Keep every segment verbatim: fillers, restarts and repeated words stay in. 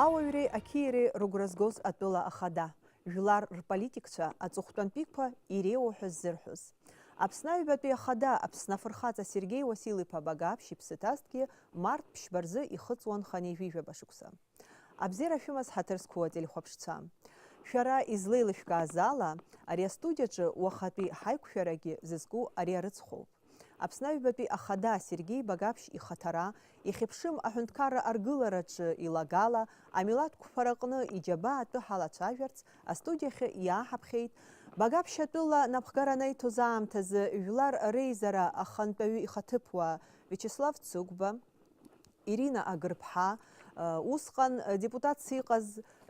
Ауаҩреи ақьиареи рыгәра згоз атәыла ахада, жәлар рполитикцәа аҵыхәтәантәиқәа иреиуоу ҳәа ззырҳәоз. Аԥсны аҩбатәи ахада, Аԥсны афырхаҵа Сергеи Уасил-иԥа Багаԥшь иԥсы ҭазҭгьы март ԥшьба рзы ихыҵуан хынҩажәи жәаба шықәса. Абзиара шәымаз, ҳаҭыр зқәу ателехәаԥшцәа. Шәара излеилышәкааз ала, ари астудиаҿы уахатәи ҳаиқәшәарагьы зызку ари арыцхәоуп. Аԥсны аҩбатәи ахада Сергеи Багаԥшь ихаҭара, ихьыԥшым аҳәынҭқарра аргылараҿы илагала, амилаҭ қәԥараҟны иџьабаа атәы ҳалацәажәарц астудиахьы иааҳаԥхьеит Багаԥшь атәыла напхгара анаиҭоз аамҭазы жәлар реизара ахантәаҩы ихаҭыԥуаа Виачеслав Цыгәба, Ирина Агырԥҳа, усҟан депутатс иҟаз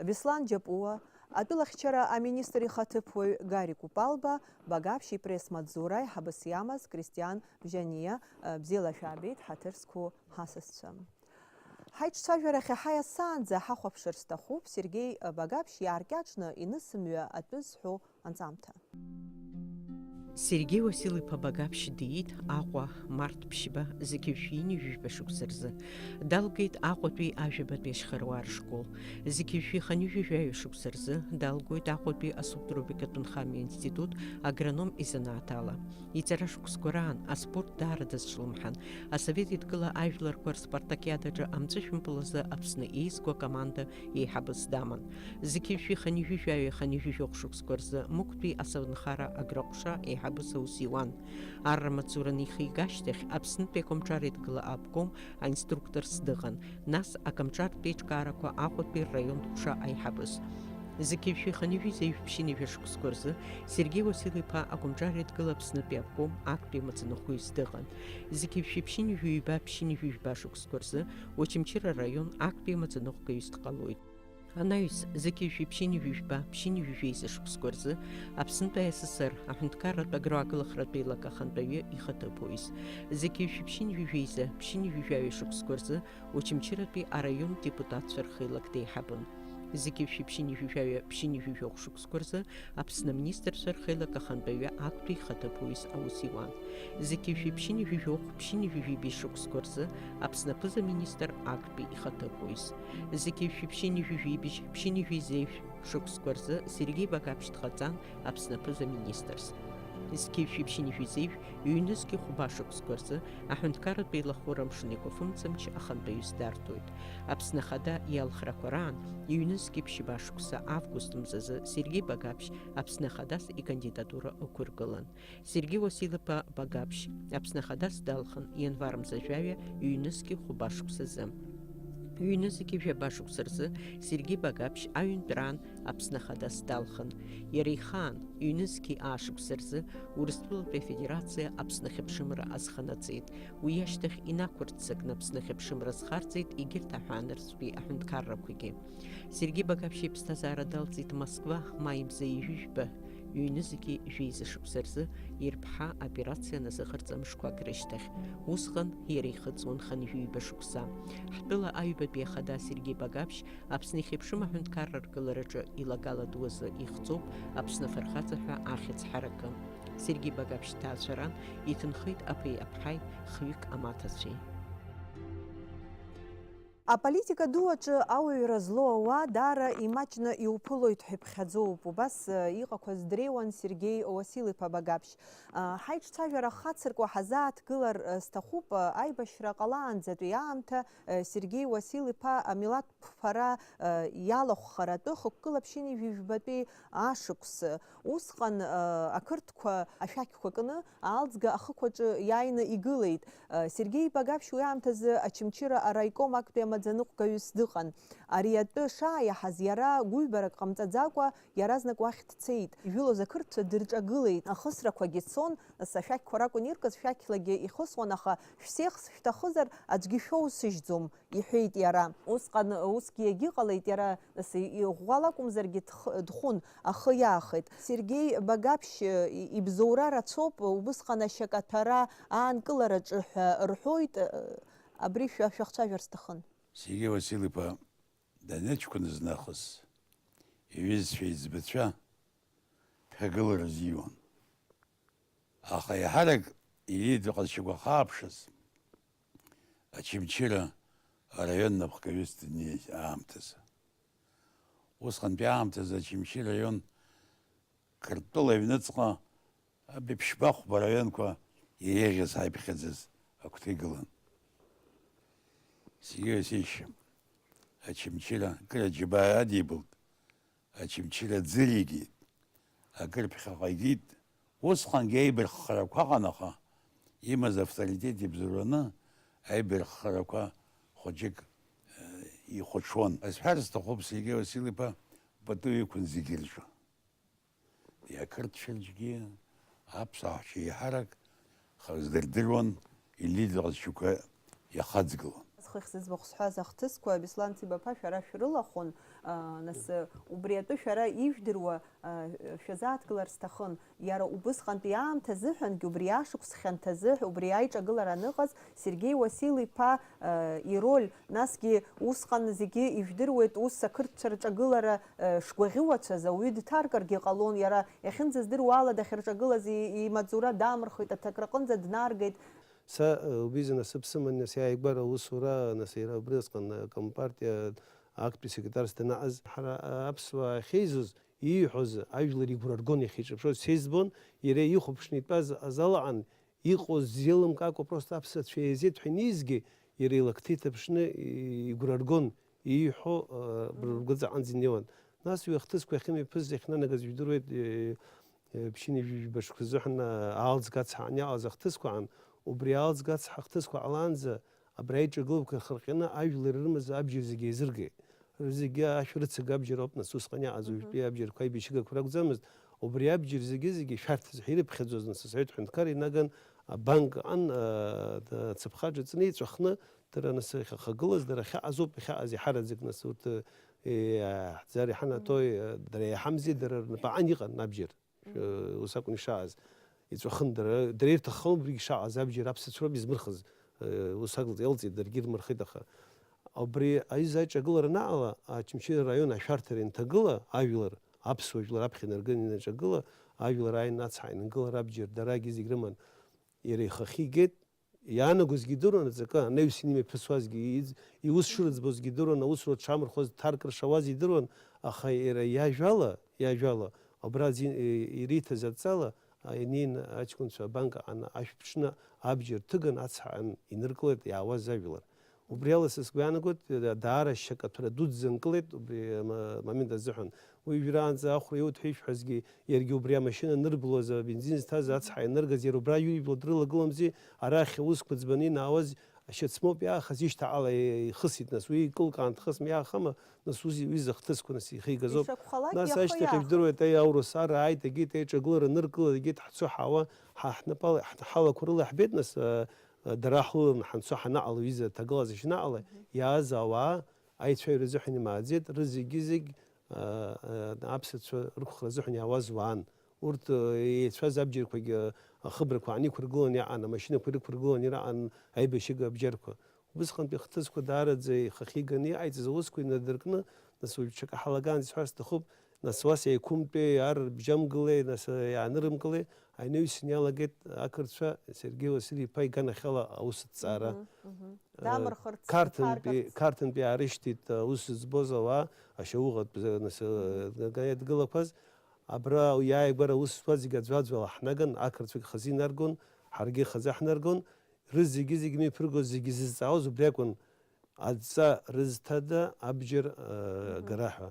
Беслан Џьапуа, атәылахьчара аминистр ихаҭыԥуаҩ Гари Купалба, Багаԥшь ипресс-маҵзура аиҳабыс иамаз Кристиан Бжьаниа, бзиала шәаабеит, ҳаҭыр зқәу ҳасасцәа. Ҳаиҿцәажәарахьы ҳаиасаанӡа ҳахәаԥшыр сҭахуп Сергеи Багаԥшь иааркьаҿны инысымҩа атәы зҳәо анҵамҭа. Сергеи Уасил-иԥа Багаԥшь диит Аҟәа март ԥшьба зқьи жәшәи ҩынҩажәи жәба шықәса рзы. Далгеит Аҟәатәи ажәабатәи ашьхаруаа рышкол. Зқьи жәшәи хынҩажәи жәаҩа шықәса рзы далгоит Аҟәатәи асубтропикатә нхамҩа институт агроном изанааҭ ала. Иҵара шықәсқәа раан аспорт даара дазҿлымҳан. Асовет Еидгыла ажәларқәа рспартакиадаҿы амҵәышәымпыл азы Аԥсны еизго акоманда еиҳабыс даман. Зқьи жәшәи хынҩажәи жәаҩа хынҩажәи жәохә шықәсқәа рзы Мықәтәи асовнхара аграҟәша еиҳабыс аус иуан. Арра маҵзура анихига ашьҭахь, Аԥснытәи акомҿар Еидгыла аобком аинструкторс дыҟан, нас акомҿартә еиҿкаарақәа Аҟәатәи рраионтә ҟәша аиҳабыс. Зқьи жәшәи хынҩажәи зеижә ԥшьынҩажәа шықәсқәа рзы Сергеи Уасил-иԥа акомҿар Еидгыла Аԥснытәи аобком актәи амаӡаныҟәгаҩыс дыҟан. Зқьи жәшәи ԥшьынҩажәи ҩба ԥшьынҩажәи жәба шықәсқәа рзы Очамчыра араион актәи амаӡаныҟәгаҩыс дҟалоит. Анаҩс, зқьи жәшәи ԥшьынҩажәи жәба ԥшьынҩажәи жәеиза шықәсқәа рзы Аԥснытәи АССР аҳәынҭқарратә агроаглыхратә еилак ахантәаҩы ихаҭыԥуаҩыс. Зқьи жәшәи ԥшьынҩажәи жәеиза ԥшьынҩажәи жәаҩа шықәсқәа рзы Очамчыратәи араион депутатцәа рхеилак деиҳабын. Зқьи жәшәи ԥшьынҩажәи жәаҩа ԥшьынҩажәи жәохә шықәсқәа рзы Аԥсны аминистрцәа рхеилак ахантәаҩы актәи ихаҭыԥуаҩыс аус иуан. Зқьи жәшәи ԥшьынҩажәи жәохә ԥшьынҩажәи жәибжь шықәсқәа рзы Аԥсны аԥыза-министр актәи ихаҭыԥуаҩыс. Зқьи жәшәи ԥшьынҩажәи жәибжь ԥшьынҩажәи зеижә шықәсқәа рзы Сергеи Багаԥшь дҟаҵан Аԥсны аԥыза-министрс. Зқьи жәшәи ԥшьынҩажәи зеижә ҩнызқьи хәба шықәсқәа рзы аҳәынҭқарратә еилахәыра амшын еиқәафымцамч ахантәаҩыс дарҭоит. Аԥсны Ахада иалхрақәа раан, ҩнызқьи ԥшьба шықәса август мзазы Сергеи Багаԥшь Аԥсны Ахадас икандидатура ықәыргылан. Сергеи Уасил-иԥа Багаԥшь Аԥсны Ахадас далхын ианвар мза жәаҩа ҩнызқьи хәба шықәсазы. Ҩнызқьи жәаба шықәса рзы Сергеи Багаԥшь аҩынтәраан Аԥсны Ахадас далхын. Иара ихаан, ҩнызқьи аа шықәса рзы Урыстәылатәи Афедерациа Аԥсны ахьыԥшымра азханаҵеит. Уи ашьҭахь инақәырццакны Аԥсны ахьыԥшымра азхарҵеит егьырҭ аҳәаанырцәтәи аҳәынҭқаррақәагьы. Сергеи Багаԥшь иԥсҭазаара далҵит Москва, маи мза ҩажәи жәба, ҩнызқьи жәеиза шықәса рзы, ирԥҳа аоперациа назыҟарҵа мышқәак рышьҭахь. Усҟан иара ихыҵуан хынҩажәи ҩба шықәса. Ҳтәыла аҩбатәи ахада Сергеи Багаԥшь Аԥсны ихьыԥшым аҳәынҭқарра аргылараҿы илагала дуазы ихҵоуп Аԥсны афырхаҵа ҳәа ахьӡ ҳаракы. Сергеи Багаԥшь дҭаацәаран иҭынхеит аԥеи аԥҳаи хҩык амаҭацәеи. Аполитика ду аҿы ауаҩра злоу ауаа даара имаҷны иуԥылоит ҳәа иԥхьаӡоуп. Убас, э, иҟақәаз дреиуан Сергеи Уасил-иԥа Багаԥшь. Э, ҳаиҿцәажәара хацыркуа ҳазааҭгылар, э, сҭахуп, э, аибашьра ҟалаанӡатәи аамҭа, э, Сергеи Уасил-иԥа амилаҭ қәԥара, э, иалахәхаратәы хықәкыла ԥшьынҩажәи жәбатәи ашықәс. Усҟан, э, ақырҭқәа ашәақьқәа кны, Аалӡга ахықәаҿы иааины игылеит. Сергеи Багаԥшь уи аамҭазы Очамчыра араиком актәи амаӡаныҟәгаҩыс дыҟан. Ари атәы шааиаҳаз иара гәыҩбарак ҟамҵаӡакәа иаразнак уахь дцеит. Ижәылоз ақырҭцәа дырҿагылеит. Ахысрақәагьы цон, нас ашәақьқәа ракәын иркыз, шәақьлагьы ихысуан, аха шәсеихс шәҭахызар, аӡәгьы шәоусыжьӡом, иҳәеит иара. Усҟан усгьы иагьыҟалеит, иара, нас, иӷәӷәала акәымзаргьы дх-, дхәын, ахы иаахеит. Сергеи Багаԥшь, и-, ибзоура рацәоуп, убысҟан ашьакаҭәара аанкылараҿы ҳәа рҳәоит, абри шәа-, шәахцәажәар сҭахын. Сергеи Васил-иԥа даныҷкәыназ нахыс, иҩызцәа еиҵбацәа ԥхьагылара рзиуан. Аха еиҳарак иида ҟазшьақәа хааԥшыз, Очамчыра араион напхгаҩыс днеиз аамҭазы. Усҟантәи аамҭазы Очамчы раион Қырҭтәыла аҩныҵҟа абиԥшьба хәба раионқәа иреиӷьыз ҳаиԥхьаӡаз агәҭа игылан. Сергеи Васильевич Очамчыра акыр аџьабаа адибылт, Очамчыра аӡы ригеит, акыр ԥхьаҟа игеит. Усҟангьы аибарххарақәа ыҟан, аха имаз авторитет ибзоураны аибарххарақәа хәыҷык, э, ихәаҽуан. Азҳәар сҭахуп, Сергеи Васил-иԥа пату иқәын зегьы рҿы. Иақырҭцәа рҿгьы аԥсуаа ҳәа еиҳарак хаз дырдыруан, илидер ҟазшьақәа иахаҵгылон. Зхыхь зыӡбахә сҳәаз ахҭысқәа, Беслан Ҭибаԥа, шәара шәрылахәын, а, нас, убри атәы шәара ижәдыруа, а, шәазааҭгылар сҭахын. Иара убысҟантәи аамҭа азыҳәангьы, убри ашықәс хьанҭазы, убри аиҿагылара аныҟаз, Сергеи Уасил-иԥа, а, ироль, насгьы усҟан зегьы ижәдыруеит, ус ақырҭцәа рҿагылара, а, шгәаӷьуацәаз ауаҩы дҭаркыргьы ҟалон, иара иахьынӡаздыруа ала дахьырҿагылаз и-, имаҵура дамырхит, аҭакраҟынӡа днаргеит. Са, э, убри изы насыԥ сыман, нас, иааигәара аусура, нас, иара убри усҟан, э, компартиа актәи секретарс данаҟаз, ҳара, э, аԥсуаа ахьеизоз, ииҳәоз ажәлар игәра ргон, иахьиҿаԥшуаз сеизбон, иара ихәаԥшны итәаз азал аҟан, иҟоу ззеилымкаакәа, просто аԥсуацәа еизеит ҳәа инеизгьы, иара илакҭа иҭаԥшны и-, игәра ргон, ииҳәо, э, ргәы ҵаҟанӡа инеиуан. Нас уи ахҭысқәа ахьымҩаԥыз, иахьнанагаз жәдыруеит, э, Ԥшьынҩажәи жәба шықәса азыҳәан аалӡга ацҳа аниаҟаз ахҭысқәа аан, убри аалӡга ацҳа ахҭысқәа ҟалаанӡа абра аиҿагылақәа рхырҟьаны ажәлар ирымаз абџьар зегьы еизыргеит. Зегьы ашә рыцага абџьар ауп, нас, усҟан иаҟаз, уажәтәи абџьарқәа аибашьыгақәа ракәӡамызт, убри абџьар зегьы-зегьы шәарҭаз ҳәа ирыԥхьаӡоз, нас, асовет ҳәынҭқар инаган, абанк аан, а, ацаԥха ҿыцны иҵәахны, дара, нас, иахьахагылаз, дара ахьаҟаз ауп, иахьаҟаз иҳараӡак, нас, урҭ, э, ҳӡара иҳанаҭои, э, дара иаҳамзи, дара рнапаҟан иҟан абџьар. Ус акәын ишааз. Иҵәахын дара, дара ирҭаххалон убригь шаҟаз абџьар аԥсацәа роуп измырхыз, э, ус акәын иалҵит, даргьы ирмырхеит, аха. Убри аҩыза аиҿагылара анаҟала, Очамчыра араион ашәарҭара инҭагыла, ажәлар, аԥсуа жәлар аԥхьа инаркын инаҿагыла, ажәлар ааины ацҳа инангылар абџьар дарагьы зегь рыман, иара ихахьы игеит, иаанагозгьы идыруан аҵакы, анаҩс имҩаԥысуазгьы, из-, иус шырыӡбозгьы идыруан, аусура дшамырхәаз, дҭаркыр шауаз идыруан, аха иара иажәала, иажәала, абра аӡы ин-, и-, ириҭаз адҵала, а, инеины аҷкәынцәа абанк аҟны ашә ԥҽны абџьар ҭыган ацҳа аан иныркылеит иаауаз ажәлар. Убри ала са сгәы иаанагоит, да-, даара ашьакаҭәара дуӡӡа нкылеит убри ама-, амомент азыҳәан. Уи уажәраанӡа ахәра иоуит ҳәа ишәҳәазгьы, иаргьы убри амашьына анырблуаз, абензин зҭаз ацҳа ианыргаз, иара убра иҩбла дрылагыламзи, арахь аусқәа ӡбаны инаауаз ашьац моуп иаахаз ишьҭаҟала ихысит, нас, уи икылкаан дхысма иаахама, нас, ус ҩыза хҭысқәа, нас, ихигазоуп. Ишакәхалак, нас, иахо ашьҭахь иаахыс. Ижәдыруеит, аи, аурыс ара ааит, агеит, аиҿагылара аныркылалак, агеит, ҳцо ҳаауа, ҳа ҳнапала, ҳҭ-, ҳалақәа рыла ҳбеит, нас, а, а, дара ҳлыланы ҳанцо ҳанаҟало, ҩыза ҭагылазашьа анаҟала, Мгм. Иааз ауаа аицәажәара азыҳәан имааӡеит, рызегьы-зегь, а, а, аԥсацәа рықәхра азыҳәан иаауаз уаан. Урҭ, э, еицәаз абџьарқәагьы, э, ахыбрақәа аан иқәыргыланы иаан, амашьынақәа ирықәыргыланы ираан аибашьыга абџьарқәа. Убысҟантәи ахҭысқәа даараӡа ихахьы иганы иҟаиҵаз аусқәа инадыркны, нас уажә ҽакы ҳалагаанӡа исҳәар сҭахуп, нас уас еиқәымтәеи, ар бжьамгылеи, нас, э, иаанырымкылеи, анаҩсан иалагеит ақырҭцәа Сергеи Василь-иԥа иганахьала аусҭҵаара. Мгм, мгм. Э, Дамырхырц, Қарҭынтәи, иҭаркырц. Қарҭынтәи аарышьҭит, э, аус зыӡбоз ауаа, ашьауӷатә, э, нас, э, Мгм. Га-, иадгылақәаз. Абра иааигәара аус зуаз зегьы аӡәаӡәала ҳнаган, ақырҭцәагь хазы инаргон, ҳаргьы хазы ҳнаргон, рызегьы-зегьы имҩаԥыргоз зегьы зызҵаауаз убри акәын, адҵа рызҭада абџьар, э, Мгм. Гара ҳәа.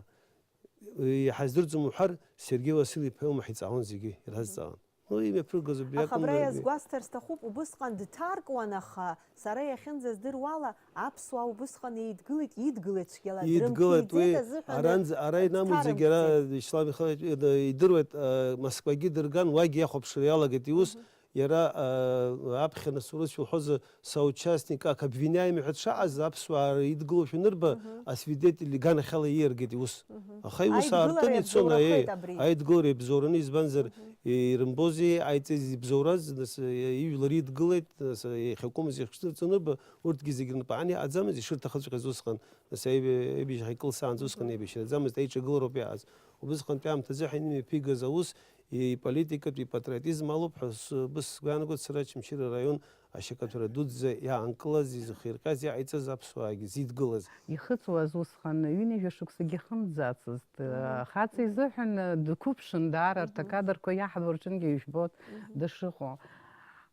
Иҳаздырӡом уҳәар, Сергеи Васил-иԥа иоума ҳиҵаауан зегьы, иразҵаауан. Мгм. Ну, имҩаԥыргоз убри Аха акәын, абра э, иазгәасҭар сҭахуп, убысҟан дҭаркуан, аха сара иахьынӡаздыруала, аԥсуаа убысҟан еидгылеит, идгылеит цәгьала, Идгылеит, дрымҭиӡеит уи азыҳәан аранӡа, ара инамоу зегьы ара дҭарымҵит. Ишьҭлам ихы, э, идыруеит, э, Москвагьы дырган, уагьы иахәаԥшра иалагеит иус, Мгм. Иара, э, аԥхьа нас урыс илҳәозар, соучастник, как обвиняемый ҳәа дшаҟаз, аԥсуаа идгылоушәа анырба, Мгм. Асвидетель иганахьала ииаргеит иус. Мгм. Аха иус Аидгылара аартын ицон, иабзоурахеит аиеи, абри. Аидгылара ибзоураны, избанзар, Мгм. Ирымбози, аиҵеи зыбзоураз, нас, э, ижәлар идгылеит, нас, э, иахьакәымыз иахьшнырҵо анырба, урҭгьы зегь рнапаҟны иҟаӡамыз, ишырҭахыҵәҟьаз усҟан, нас, аиб-, аибашьра икылсаанӡа усҟан Мгм. Еибашьраӡамызт, аиҿагылароуп иааз. Убысҟантәи аамҭазы ҳәа имҩаԥигаз аус, иполитикатә, ипатриотизм алоуп ҳәа сгәы иаанагоит сара Очамчыра араион ашьакаҭәара дуӡӡа иаанкылаз, изыхирҟьаз, иаҟаиҵаз аԥсуаагьы зидгылаз. Ихыҵуаз усҟан ҩынҩажәа шықәсагьы хымӡацызт. Мгм. Хаҵа изыҳәан дқәыԥшын даара, арҭ Мгм. Акадрқәа иаҳбо рҿынгьы ижәбоит Мгм. Дышыҟоу.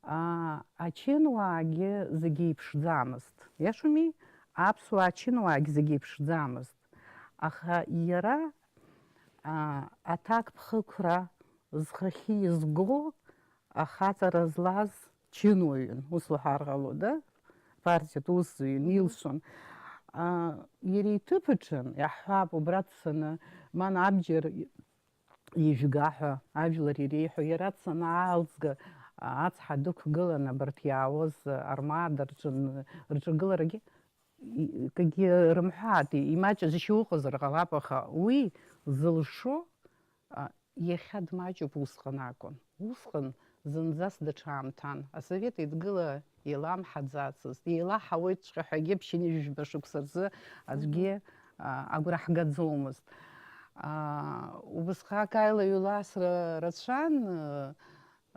А, ачынуаагьы зегьы иԥшӡамызт. Иашами? Аԥсуаа ачынуаагьы зегьы иԥшӡамызт. Аха иара, а, аҭакԥхықәра зхахьы изго ахаҵара злаз чынуаҩын, ус уҳәар ҟалода, партиатә усзуҩын, илшон. А, иара иҭыԥ аҿы, иаҳҳәап, убра дцаны, ман абџьар ижәга ҳәа ажәлар иреиҳәо, иара дцаны аалӡга, а, ацҳа дықәгылан, абарҭ иаауаз, а, армада рҿын-, рҿагыларагьы, и-, акгьы рымҳәааит, имаҷызшьа уҟазар ҟалап, аха уи зылшо, а, иахьа дмаҷуп, усҟан акәын. Усҟан зынӡас даҽа аамҭан. Асовет Еидгыла еиламҳаӡацызт, еилаҳауеитҵәҟьа ҳәагьы ԥшьынҩажәижәба шықәса рзы аӡәгьы, а, агәра ҳгаӡомызт. А, убысҟак аилаҩ-ласра рацәан,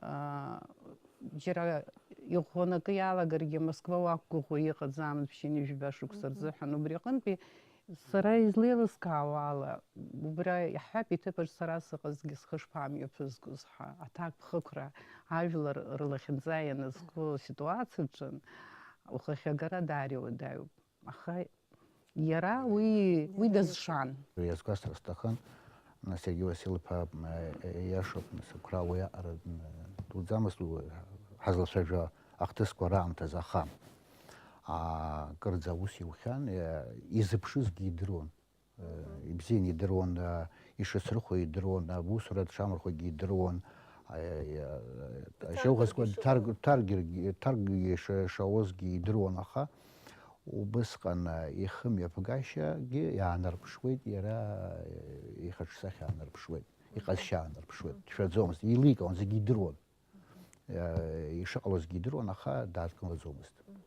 а, џьара иӷәӷәаны акы иалагаргьы, Москва уақәгәыӷуа иҟаӡамызт ԥшьынҩажәижәба шықәса Мгм. Рзыҳәан. Убри аҟынтәи сара излеилыскаауа ала, убра иаҳҳәап, иҭыԥаҿ сара сыҟазҭгьы схы шԥамҩаԥызгоз ҳәа, аҭакԥхықәра, ажәлар рлахьынҵа ианызку аситуациаҿы ухахьагара даара иуадаҩуп. Аха иара уи, уи дазшан. Иазгәасҭар сҭахын, Сергеи Васил-иԥа, м, иашоуп, нас, агәра уи аҟара, м, дуӡамызт, уи ҳазлацәажәо ахҭысқәа раамҭазы, аха, а, кырӡа аус иухьан, е, изыԥшызгьы идыруан. Э, ибзианы идыруан, э, ишыцрыхо идыруан, аусура дшамырхәагьы идыруан, э, э, Иҭаркыргьы ашьауӷасқәа шыҟоу. Дҭарк-, дҭаркгьы-, дҭаркгьы ша-, шауазгьы идыруан, аха убысҟан, э, ихымҩаԥгашьагьы иаанарԥшуеит, иара, э, ихаҿсахьа аанарԥшуеит, иҟазшьа аанарԥшуеит, дшәаӡомызт, еиликаауан, зегьы идыруан. Иа-, ишыҟалозгьы идыруан, аха дааҭгылаӡомызт. Мгм.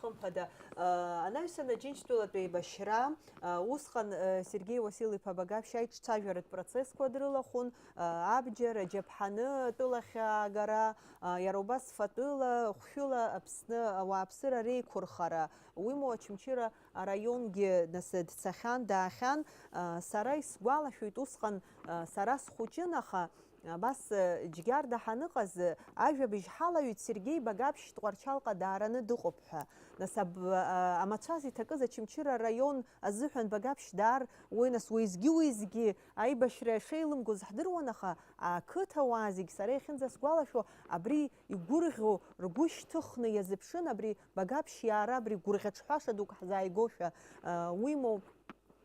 Хымԥада, а, анаҩсан Аџьынџьтәылатә еибашьра, а, усҟан, а, Сергеи Уасил-иԥа Багаԥшь аиҿцәажәаратә процессқәа дрылахәын, а, абџьар, аџьаԥҳаны атәылахь аагара, а, иара убас фатәыла, хәшәыла Аԥсны ауааԥсыра реиқәырхара, уимоу Очамчыра араионгьы, нас, дцахьан, даахьан. А, сара исгәалашәоит усҟан, а, сара схәыҷын, аха Абас, э, Џьгьарда ҳаныҟаз, э, ажәабжь ҳалаҩит Сергеи Багаԥшь Тҟәарчалҟа даараны дыҟоуп ҳәа. Нас аб-, а, амацәаз иҭакыз Очамчыра араион азыҳәан Багаԥшь даар, уи нас уеизгьы-уеизгьы аибашьра шеилымгоз ҳдыруан, аха ақыҭауаа зегь, сара иахьынӡасгәалашәо, абри игәырӷьо ргәы шьҭыхны иазыԥшын, абри Багаԥшь иаара абри гәырӷьаҿҳәаша дук ҳзааигошәа, а, уимоу,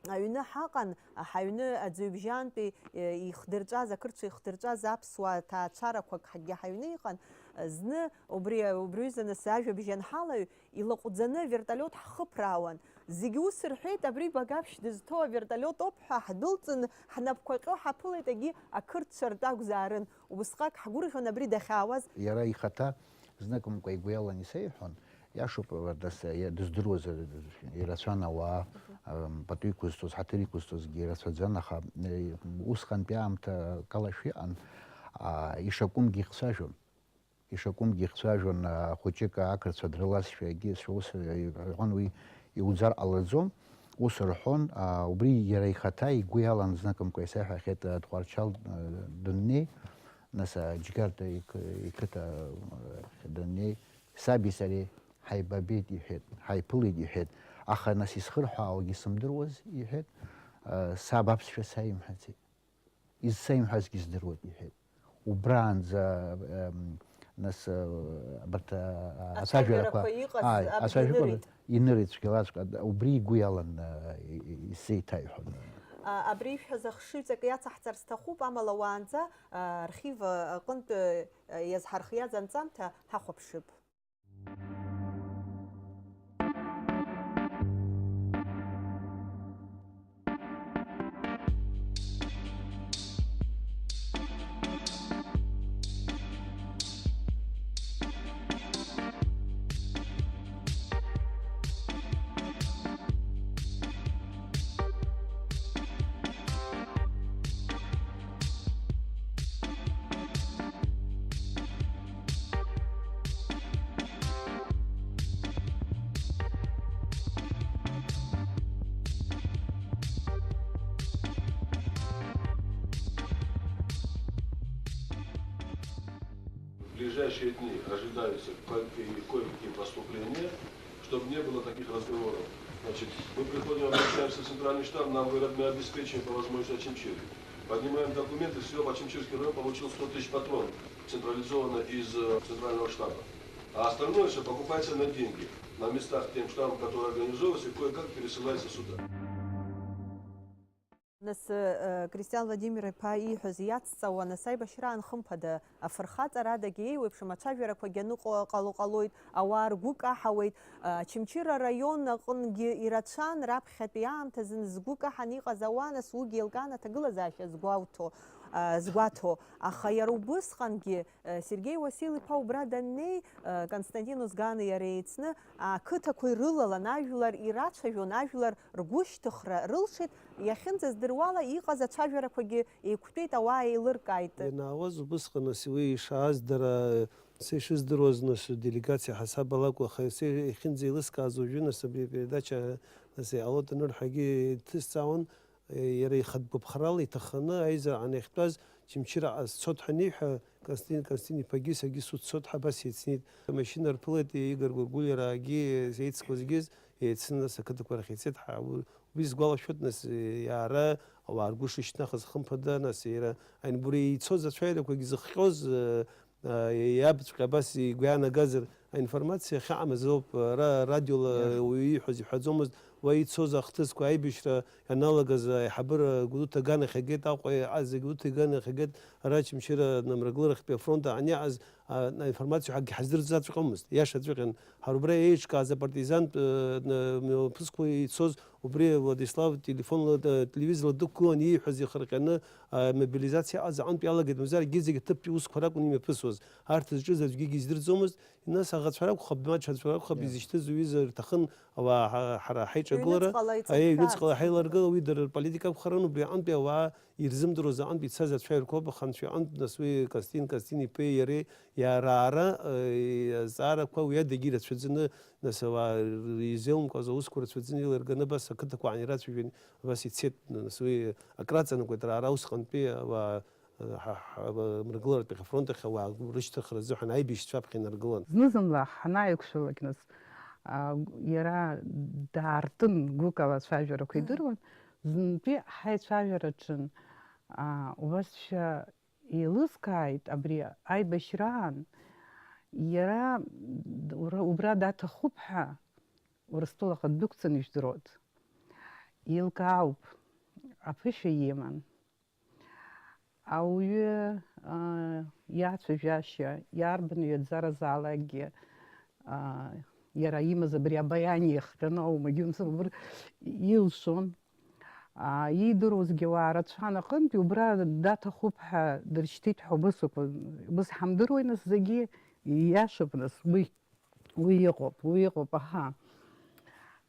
аҩны ҳаҟан, ҳаҩны аӡҩыбжьантәи, е, ихдырҵәаз, ақырҭцәа ихдырҵәаз аԥсуаа ҭаацәарақәак ҳгьы ҳаҩны иҟан, зны убри, убри ҩыза нас ажәабжь анҳалаҩ, илаҟәӡаны аверталиот ҳхыԥраауан. Зегь ус рҳәеит, абри Багаԥшь дызҭоу аверталиот ауп ҳәа ҳдәылҵын, ҳнапқәа ҟьо ҳаԥылеит, егьи ақырҭцәа ртәы акәзаарын. Убысҟак ҳгәырӷьон абри дахьаауаз. Иара ихаҭа зныкымкәа игәы иалан исеиҳәон, иашоуп, Вардас, иа-, дыздыруаз, ирацәан ауаа, Мгм. ам, пату иқәызҵоз, ҳаҭыр иқәызҵозгьы ирацәаӡан, аха, э, усҟантәи аамҭа акалашәа иҟан, а, ишакәымгьы ихцәажәон. Ишакәымгьы ихцәажәон, а, хәыҷык ақырҭцәа дрылазшәа, егьи сшьа ус, э, иҳәон, уи иуӡар ҟалаӡом, ус рҳәон, а, убри иара ихаҭа игәы иалан зныкымкәа исеиҳәахьеит, а, Тҟәарчал, а, даннеи, нас, а, Џьгьарда иқ-, иқыҭа, а, даннеи, саби сареи ҳаибабеит, иҳәеит, ҳаиԥылеит, иҳәеит, аха, нас, исхырҳәаауагьы сымдыруаз, иҳәеит, а, саб аԥсшәа саимҳәаӡеит. Изсеимҳәазгьы здыруеит, иҳәеит. Убраанӡа, эм, нас, э, абарҭ, а, а, ацәажәарақәа, Ацәажәарақәа иҟаз ааи, абжьы ацәажәарақәа инырит. Инырит цәгьалаҵәҟьа, убри игәы иалан, э, и-, и-, исзеиҭаиҳәон. А, абри ишәҳәаз ахшыҩҵак иацаҳҵар сҭахуп, амала уаанӡа, а, архив аҟынтә, э, иазҳархиаз анҵамҭа ҳахәаԥшып. ближайшие дни ожидаются кое-какие, кое-какие поступления, чтобы не было таких разговоров. Значит, мы приходим, обращаемся в центральный штаб, нам говорят, мы обеспечим по возможности Очамчире. Поднимаем документы, всё, Очамчирский район получил сто тысяч патронов централизованно из э, центрального штаба. А остальное все покупается на деньги, на местах тем штабом, который организовывается и кое-как пересылается сюда. Нас Кристиан Владимир-иԥа ииҳәаз иацҵауа, нас аибашьраан хымԥада афырхаҵарадагьы еиуеиԥшым ацәажәарақәагьы аныҟало ҟало ҟалоит, ауаа ргәы каҳауеит. Очамчыра араион аҟынгьы ирацәан раԥхьатәи аамҭазын згәы каҳан иҟаз ауаа, нас уигьы еилкаан аҭагылазаашьа згәауҭо, згәаҭо. Аха иара убысҟангьы Сергеи Уасил-иԥа убра даннеи, Константин Озгани иареи еицны ақыҭақәа ирылалан ажәлар ирацәажәон, ажәлар ргәышьҭыхра рылшеит, иахьынӡаздыруала иҟаз ацәажәарақәагьы еиқәтәеит, ауаа еилыркааит. Ианаауаз убысҟан, нас, уи ишааз дара, са ишыздыруаз, нас, делегациа ҳасаб алакәу, аха са иахьынӡеилыскааз уажәы, нас, абри апередача, нас, иҟалоит анырҳәагьы иҭысҵаауан, иара ихатә гәаԥхарала иҭахханы аизараҟны иахьтәаз Очамчыраҟа сцоит ҳәа аниҳәа, Константин Константин-иԥагьы саргьы суццоит ҳәа абас еицнеит. Амашьына рԥылеит Игор Гәыргәлиараагьы, еицгәазгьы еицны, нас, ақыҭақәа рахь еицеит. Ҳа-, у-, убри сгәалашәоит, нас, иаара ауаа ргәы шышьҭнахыз, хымԥада, нас, иара аинбура ицоз ацәаҩарақәагьы зыхҟьоз, э, э, иабҵәҟьа абас игәы иаанагазар, аинформациа ахьаҟамыз ауп, ара радиола Иаҳ. Уаҩы ииҳәоз иҳәаӡомызт, уа ицоз ахҭысқәа, аибашьра ианалагаз аиҳабыра Гәдоуҭа аганахь агеит, Аҟәа иҟаз Гәдоуҭа аганахь агеит, ара Очамчыра амрагыларахьтәи афронт аан иаҟаз, а, аинформациа ҳәагьы ҳаздырӡаҵәҟьомызт, иашаҵәҟьан. Ҳара убра еиҿкааз апартизантә, э, н-, мҩаԥысқәа ицоз, убри Владислав телефонла, э, телевизорла дықәгылан ииҳәаз ихырҟьаны, а, мобилизациа аҟаз аҟынтә иалагеит, мамзаргьы зегьы аҭыԥтәи усқәа ракәын имҩаԥысуаз. Арҭ зҿыз аӡәгьы издырӡомызт, нас аӷацәа ракәхап, маҷ аӡәы ракәхап, Иа. Изышьҭыз уҩыза рҭахын, ауаа ҳа-, ҳара ҳаиҿагылара, Ҩныҵҟала аи, иҵаԥхьарц. Ҩныҵҟала ҳаиларгыла, уи дара рполитика акәхарын, убри аҟынтәи ауаа ирзымдыруаз аҟынтә ицаз ацәаҩарқәоуп, аха анцәа иҟынтә, нас, уи Константин Константин-иԥеи иареи иараара, э, азҵаарақәа уи адагьы ирацәаӡаны, нас, ауаа изеилымкааз аусқәа рацәаӡаны иларганы абас ақыҭақәа аан ирацәажәон, абас ицеит, нас, уи акраҵанакуеит раара усҟантәи ауаа, э, ҳа, ҳа, мрагыларатәи ҳфронт ахь ауаа рышьҭыхра азыҳәан аибашьцәа аԥхьа инаргылан. Зны-зынла ҳанааиқәшәалак, нас, а, иара даартын гәыкала ацәажәарақәа идыруан, знтәи ҳаицәажәараҿы, а, убасшәа еилыскааит, абри аибашьраан иара ура-, убра даҭахуп ҳәа Урыстәылаҟа ддәықәҵаны ижәдыруеит. Еилкаауп, аԥышәа иман. Ауаҩы, аа, иацәажәашьа, иарбан ҩаӡаразаалакгьы, аа, иара имаз абри абаиан иахҟьаны аума, џьумсыр, убри илшон. Аа, иидыруазгьы ауаа рацәан аҟынтәи, убра даҭахуп ҳәа дыршьҭит ҳәа убыс акәын. Убыс ҳамдыруеи, нас, зегьы? Ииашоуп, нас, уи, уи иҟоуп, уи иҟоуп, аҳа.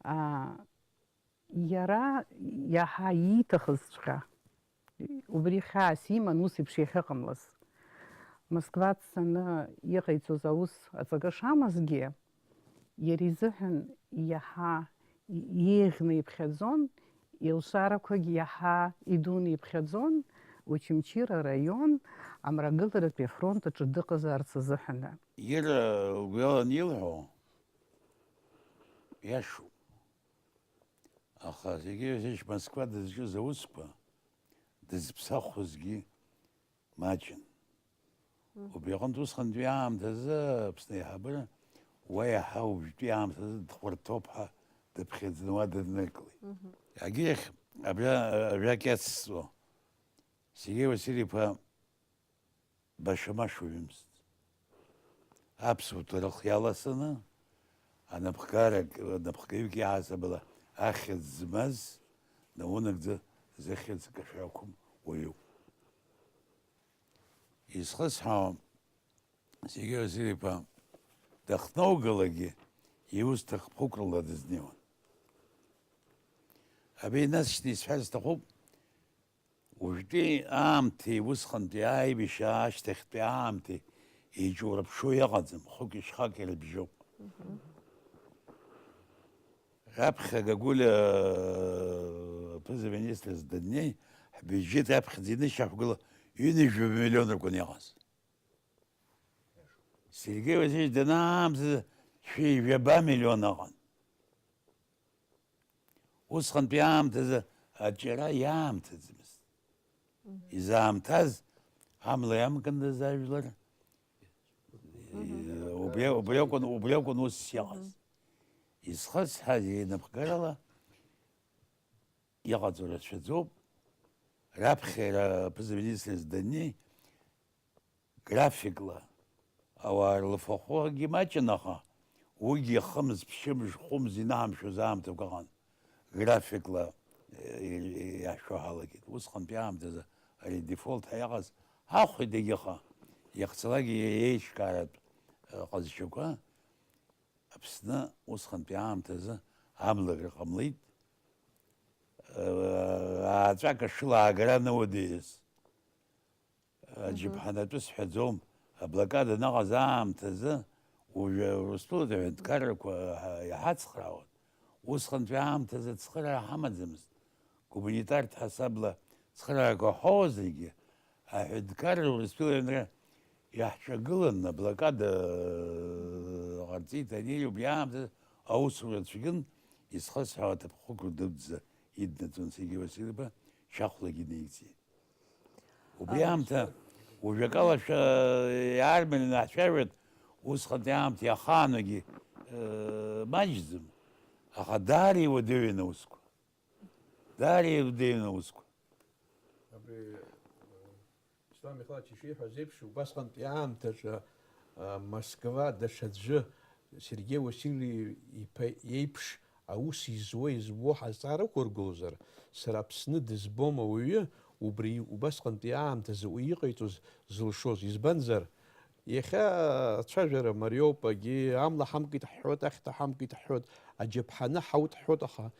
Аа, Иара иаҳа ииҭахызҵәҟьа, убри хьаас иман ус еиԥш иахьыҟамлаз. Москва дцаны иҟаиҵоз аус аҵакы шамазгьы, иара изыҳәан иаҳа еиӷьны иԥхьаӡон, илшарақәагь иаҳа идуны иԥхьаӡон Очамчыра араион амрагыларатәи афронт аҿы дыҟазаарц азыҳәаны. Иара лгәы иалан илҳәо иашоуп. Аха Сергеи Васильевич Москва дызҿыз аусқәа дызԥсахуазгьы маҷын. Убри аҟынтә усҟантәи аамҭазы Аԥсны аиҳабыра уа иаҳа уажәтәи аамҭазы дхәарҭоуп ҳәа дыԥхьаӡаны уа дыннықәлеит. Егьирахь, абра ажәак иацсҵо, Сергеи Василь-иԥа баша-маша уаҩымызт. Аԥсуа ҭоурых иаласаны, анапхгарак, анапхгаҩык иаҳасабала ахьӡ змаз, наунагӡа зыхьӡ кашәақәым уаҩуп. Изхысҳәаауа, Сергеи Василь-иԥа дахьноугалакгьы иус ҭакԥхықәрала дызнеиуан. Абри насшьҭны исҳәар сҭахуп, Уажәтәи аамҭеи усҟантәи аибашьра ашьҭахьтәи аамҭеи еиҿурԥшуа иҟаӡам, хәыки шьхаки рыбжьоуп. Раԥхьа Гагулиа аԥыза-министрс даннеи, ҳбиуџьет раԥхьаӡа инышьақәгыла ҩынҩажәа миллион ракәын иҟаз. Сергеи Васильевич данаамҭазы шәи жәаба миллион ыҟан. Усҟантәи аамҭазы аҿиара иаамҭаӡамызт. Изаамҭаз амла иамкындаз ажәлар, убри, убри акәын, убри акәын усс иҟаз. Изхысҳәаз инапхгарала иҟаҵо рацәаӡоуп. Раԥхьа иара аԥыза-министр даннеи, графикла ауаа рлафахәгьы маҷын, аха уигьы хымз, ԥшьымз, хәымз инаҳамшәоз аамҭақәа ыҟан. Графикла, э, иаҳшәо ҳалагеит. Усҟантәи аамҭазы ари дефолт ҳәа иҟаз ҳахәеит егьыҟа. Иахьцалакгьы еиҿкааратә, э, ҟазшьақәа Аԥсны усҟантәи аамҭазы амлакра ҟамлеит. Э, ааҵәак ашыла аагара ануадаҩыз, аџьаԥҳанатәы сҳәаӡом, аблокада аныҟаз аамҭазы уажәы Урыстәылатәи аҳәынҭқаррақәа иҳацхраауан. Усҟантәи аамҭазы ацхыраара ҳамаӡамызт. Гуманитартә ҳасабла цхыраарақәа ҳәоуазаргьы, аҳәынҭқарра Урыстәыла аҩнра иаҳҿагылан, аблокада ҟарҵеит, ани убри аамҭазы аусура цәгьан, изхысҳәаауа аҭыԥ хықәкы дуӡӡа иднаҵон Сергеи Васил-иԥа, шьахәлагьы неигӡеит. Убри аамҭа, уажәакала шәа-, иаармарианы ҳцәажәоит, усҟантәи аамҭа иахааноугьы, э, маҷӡам, аха даара иуадаҩын аусқәа. Даара иуадаҩын аусқәа. Абри, э, Ислам Михайлович ишиҳәаз еиԥш, убасҟантәи аамҭаҿы, э, Москва даҽаӡәы, Сергеи Васили-иԥа иеиԥш, аус изуа, избо ҳазҵаара ықәыргозар, сара Аԥсны дызбом ауаҩы, убри убасҟантәи аамҭазы уи иҟаиҵоз зылшоз. Избанзар, иахьа ацәажәара мариоуп, агьи амла ҳамкит ҳҳәоит, ахьҭа ҳамкит ҳҳәоит, аџьаԥҳаны ҳаут ҳҳәоит, аха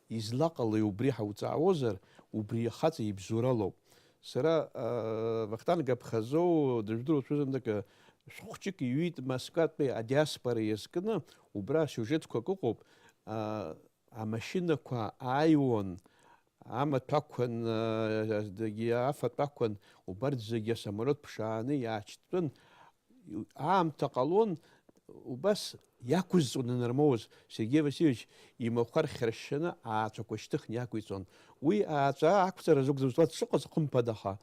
излаҟалеи убри ҳауҵаауазар, убри ахаҵа ибзоуралоуп. Сара, а, Вахтанг Аԥхазоу дыжәдыруа цәызымдак, а, шәҟәқәак иҩит Москватәи адиаспора иазкны, убра сиужетқәак ыҟоуп, а, амашьынақәа ааиуан, амаҭәақәан, а, зегьы афатәақәан, убарҭ зегьы асамолиот ԥшааны иаачтәын. Аамҭа ҟалон, убас иақәызҵон инармоуаз, Сергеи Васильевич имахәар хьыршьшьаны ааҵәақәа шьҭыхны иақәиҵон. Уи ааҵәа ақәҵара зықәӡамыз уа дшыҟаз хымԥада, аха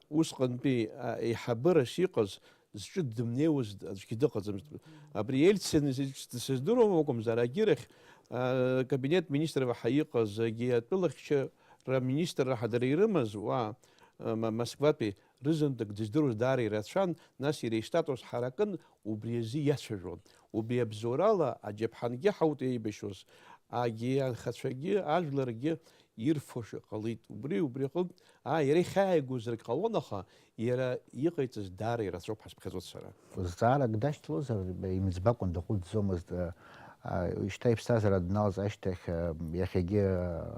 усҟантәи, а, еиҳабырас иҟаз, зҿы дымнеиуаз аӡәгьы дыҟаӡамызт. Абри Ельцин сыздыруам акәымзар, агьырахь, а, кабинет министров ҳәа иҟаз, агьи атәылахьчара министрра ҳәа дара ирымаз, уа, а, Ма-, Москватәи рызынтәык дыздыруаз даара ирацәан, нас иара истатус ҳаракын, убри азы иацәажәон. Убри абзоурала аџьаԥҳангьы ҳаут еибашьуаз, агьи анхацәагьы, ажәларгьы ирфо ҟалеит. Убри, убри аҟынтә, аа, иара ихьааигозаргь ҟалон, аха иара иҟаиҵаз даара ирацәоуп ҳазԥхьаӡоит сара. Зҵаарак дашьҭалозар, имыӡбакәан дыҟәыҵӡомызт, а, а, шьҭа иԥсҭазаара дналҵ ашьҭахь, а, иахьагьы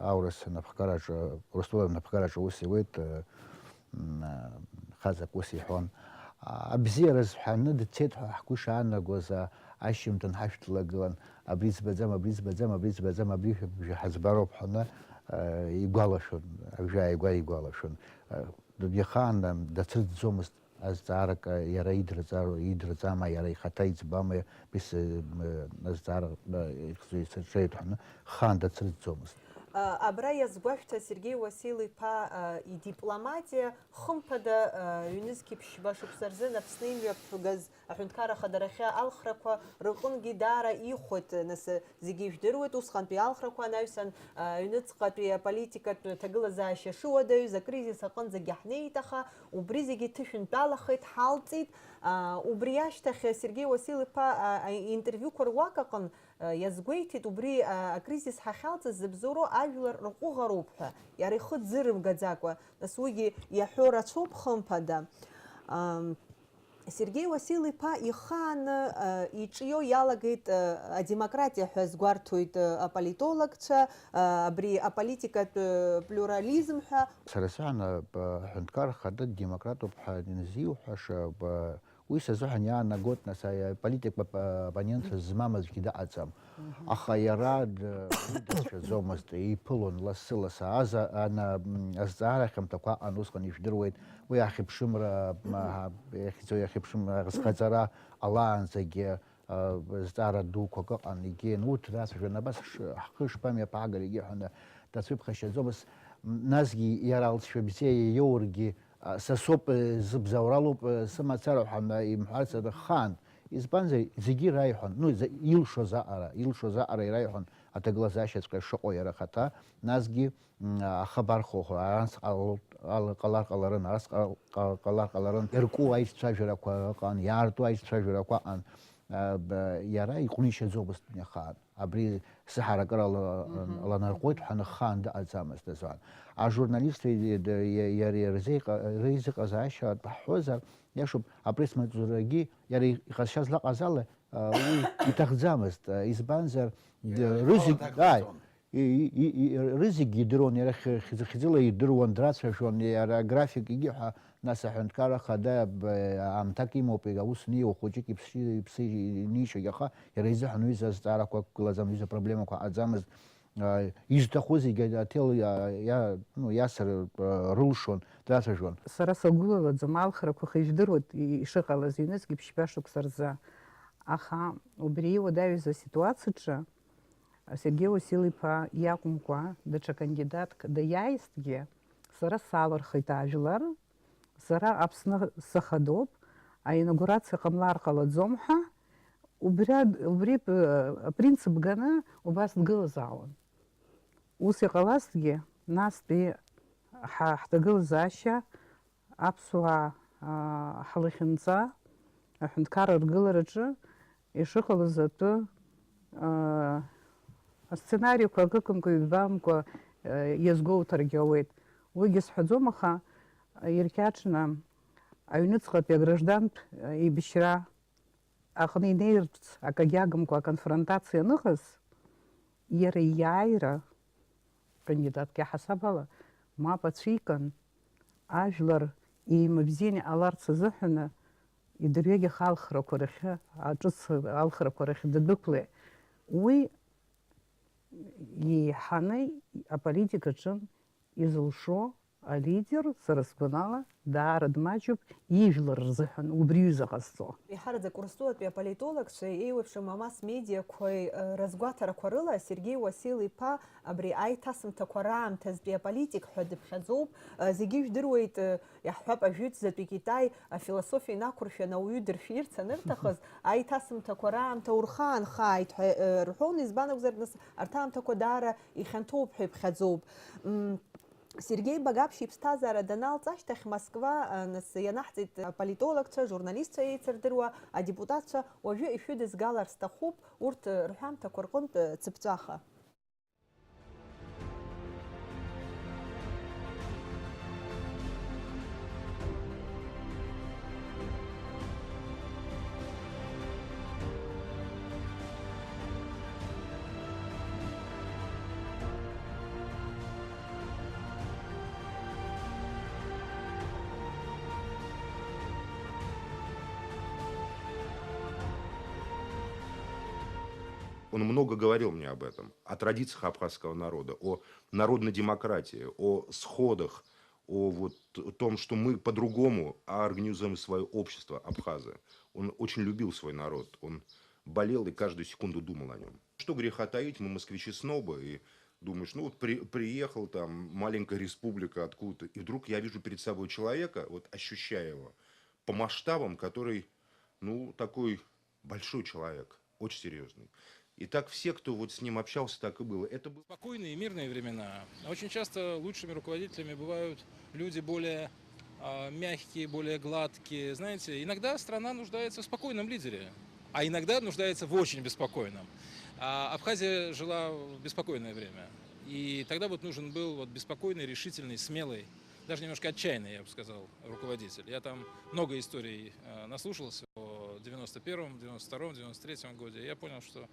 аурыс анапхгараҿы, Урыстәыла анапхгараҿы аус иуеит, а, м, а, хазак ус иҳәон. А, абзиара зҳәаны дцеит ҳәа ҳгәы шаанагоз, а, ашьжьымҭан ҳашәҭ длагылан, абри ӡбаӡам, абри ӡбаӡам, абри ӡбаӡам, абри жәа-, ҳаӡбароуп ҳәаны, а, игәалашәон, абжьы ааигәа игәалашәон. А, Ихаан дацрыҵӡомызт азҵаарак, иара идырҵароу, идырҵама, иара ихаҭа иӡбама, бис, м, азҵаара, м, ихзы исырҽеит ҳәаны, хаан дацрыҵӡомызт. А, абра иазгәашәҭа Сергеи Уасил-иԥа, а, идипломатиа, хымԥада, а, ҩнызқьи ԥшьба шықәса рзын Аԥсны имҩаԥгаз Аҳәынҭқарра Ахадарахьы алхрақәа рҟынгьы даара ихәеит, нас, зегьы ижәдыруеит, усҟантәи алхрақәа анаҩсан, а, аҩныҵҟатәи аполитикатә ҭагылазаашьа шыуадаҩыз, акризис аҟынӡагьы ҳнеит, аха убри зегьы ҭышәынтәалахеит, ҳалҵит. А, убри ашьҭахь Сергеи Уасил-иԥа, а, аинтервиуқәа руак аҟын, а, иазгәеиҭеит, убри, а, акризис ҳахьалҵыз зыбзоуроу ажәлар рҟәыӷароуп ҳәа, иара ихы дзырымгаӡакәа, нас уигьы иаҳәо рацәоуп, хымԥада. Ам, Сергеи Уасил-иԥа ихааны, э, иҿио иалагеит, э, адемократиа ҳәа азгәарҭоит, э, аполитологцәа, э, абри аполитикатә, э, плюрализм ҳәа. Сара саҳәан, э, б-, аҳәынҭқар хада демократуп ҳәа инзиуҳәаша, б-, Уи сазыҳәан иаанагоит, нас, аи-, аполитик ап-, оппонент змам аӡәгьы дыҟаӡам. Аха иара д-, уи дацәшәаӡомызт, иԥылон лассы-лассы. Аза-, ана-, м, азҵаара хьамҭақәа аҟан усҟан ижәдыруеит. Уи ахьыԥшымра, м, а, иахьӡо-, иахьыԥшымра азхаҵара алаанӡагьы, а, зҵаара дуқәак ыҟан, егьин, урҭ рацәажәон, абас ш-, ҳхы шԥамҩаԥаагари егьи ҳәа дацәыԥхашьаӡомызт. М, насгьы иара алҵшәа бзиа иоургьы, а, са соуп, э, зыбзоуралоуп, э, сымацара ҳәа ма-, имҳәарц аҭаххан. Избанзар, зегьы ираиҳәон, ну, за-, илшоз аҟара, илшоз аҟара ираиҳәон аҭагылазаашьаҵәҟьа шыҟоу иара ахаҭа, насгьы, м, ахабар хәахәа, арантә ҟал-, ҟал-, ҟалар ҟаларын, арантә ҟал-, ҟал-, ҟалар ҟаларын, ирку аицәажәарақәа ыҟан, иаарту аицәажәарақәа ыҟан, а, б-, иара иҟәнишьаӡомызт дунеихаан. Абри сыҳаракыра ала-, Мгм. ланарҟәуеит ҳәа ныххаан дыҟаӡамызт азоуан. Ажурналистцәеи д-, д-, иа-, иареи рзеиҟа-, реизыҟазаашьа ҳҳәозар, иашоуп, апресс-маҵзурагьы иара иҟазшьа злаҟаз ала, а, уи иҭахӡамызт, а, избанзар, д-, Иара рызегь, итәала ааи, дақәиҵон. и-, и-, и-, и-, рызегь идыруан, иара хь-, хьӡы-хьӡыла идыруан, драцәажәон, иара аграфик егьи ҳәа. Нас аҳәынҭқарра хада б-, аамҭак имоуп, иага ус неиуа хәыҷык иԥсы, иԥсы инишьогь, аха иара изыҳәан уи азҵаарақәа ықәгылаӡамызт, уи апроблемақәа аҟаӡамызт. А, изҭаху зегьы аҭел иа-, иа-, ну, иасыр, а, рылшон, драцәажәон. Сара сагәылалаӡом, алхрақәа хыжәдыруеит и-, ишыҟалаз ҩнызқьи ԥшьба шықәса рзы. Аха убри иуадаҩыз аситуациаҿы Сергеи Уасил-иԥа иакәымкәа, даҽа кандидатк даиааизҭгьы, сара салырхит ажәлар, сара Аԥсны сахадоуп, аинаугурациа ҟамлар ҟалаӡом ҳәа, убри ад-, убри п-, апринцип ганы убас дгылазаауан. Ус иҟалазҭгьы, настәи ҳа-, ҳҭагылазаашьа аԥсуаа, аа, ҳлахьынҵа аҳәынҭқарра аргылараҿы ишыҟалаз атәы, аа, асценариақәа акыкымкәа, ҩбамкәа, аа, иазгәоуҭаргьы ауеит. Уигьы сҳәаӡом, аха иркьаҿны аҩныҵҟатәи аграждантә, аа, еибашьра аҟны инеирц акагьы агымкәа аконфронтациа аныҟаз, иара иааира, кандидатк иаҳасаб ала, мап ацәикын, ажәлар еимабзианы иҟаларц азыҳәаны идырҩегьых алхрақәа рахьы, аҿыц алхрақәа рахь дадәықәлеит. Уи еиҳаны аполитикаҿы изылшо алидер, сара сгәанала, даара дмаҷуп ижәлар рзыҳәан убри аҩыза ҟазҵо. Еиҳараӡак Урыстәылатәи аполитологцәеи еиуеиԥшым амасс-медиақәеи, э, разгәаҭарақәа рыла, Сергеи Уасил-иԥа абри аиҭасымҭақәа раамҭазтәи аполитик ҳәа дыԥхьаӡоуп. Э, зегьы ижәдыруеит, э, иаҳҳәап, ажәытәзатәи Китай афилософиа инақәыршәаны ауаҩы дыршәирц анырҭахыз, аиҭасымҭақәа раамҭа урхаанхааит ҳәа, э, рҳәон, избан акәзар, нас, арҭ аамҭақәа даара ихьанҭоуп ҳәа иԥхьаӡоуп. М, Сергеи Багаԥшь иԥсҭазаара даналҵ ашьҭахь Москва, а, нас ианаҳҵеит аполитологцәа, ажурналистцәа еицырдыруа, адепутатцәа, уажәы ишәыдызгалар сҭахуп, урҭ, а, рҳәамҭақәа рҟынтә, а, цыԥҵәаха. Он много говорил мне об этом, о традициях абхазского народа, о народной демократии, о сходах, о вот том, что мы по-другому организуем своё общество абхазы. Он очень любил свой народ, он болел и каждую секунду думал о нём. Что греха таить, мы москвичи-снобы, и думаешь, ну вот при-, приехал там, маленькая республика откуда-то, и вдруг я вижу перед собой человека, вот ощущаю его по масштабам, который, ну, такой большой человек, очень серьёзный. И так все, кто вот с ним общался, так и было. Это был Спокойные и мирные времена. Очень часто лучшими руководителями бывают люди более, а, мягкие, более гладкие. Знаете, иногда страна нуждается в спокойном лидере, а иногда нуждается в очень беспокойном. А Абхазия жила в беспокойное время. И тогда вот нужен был вот беспокойный, решительный, смелый, даже немножко отчаянный, я бы сказал, руководитель. Я там много историй, э, наслушался о девяносто первом, девяносто втором, девяносто третьем годе. Я понял, что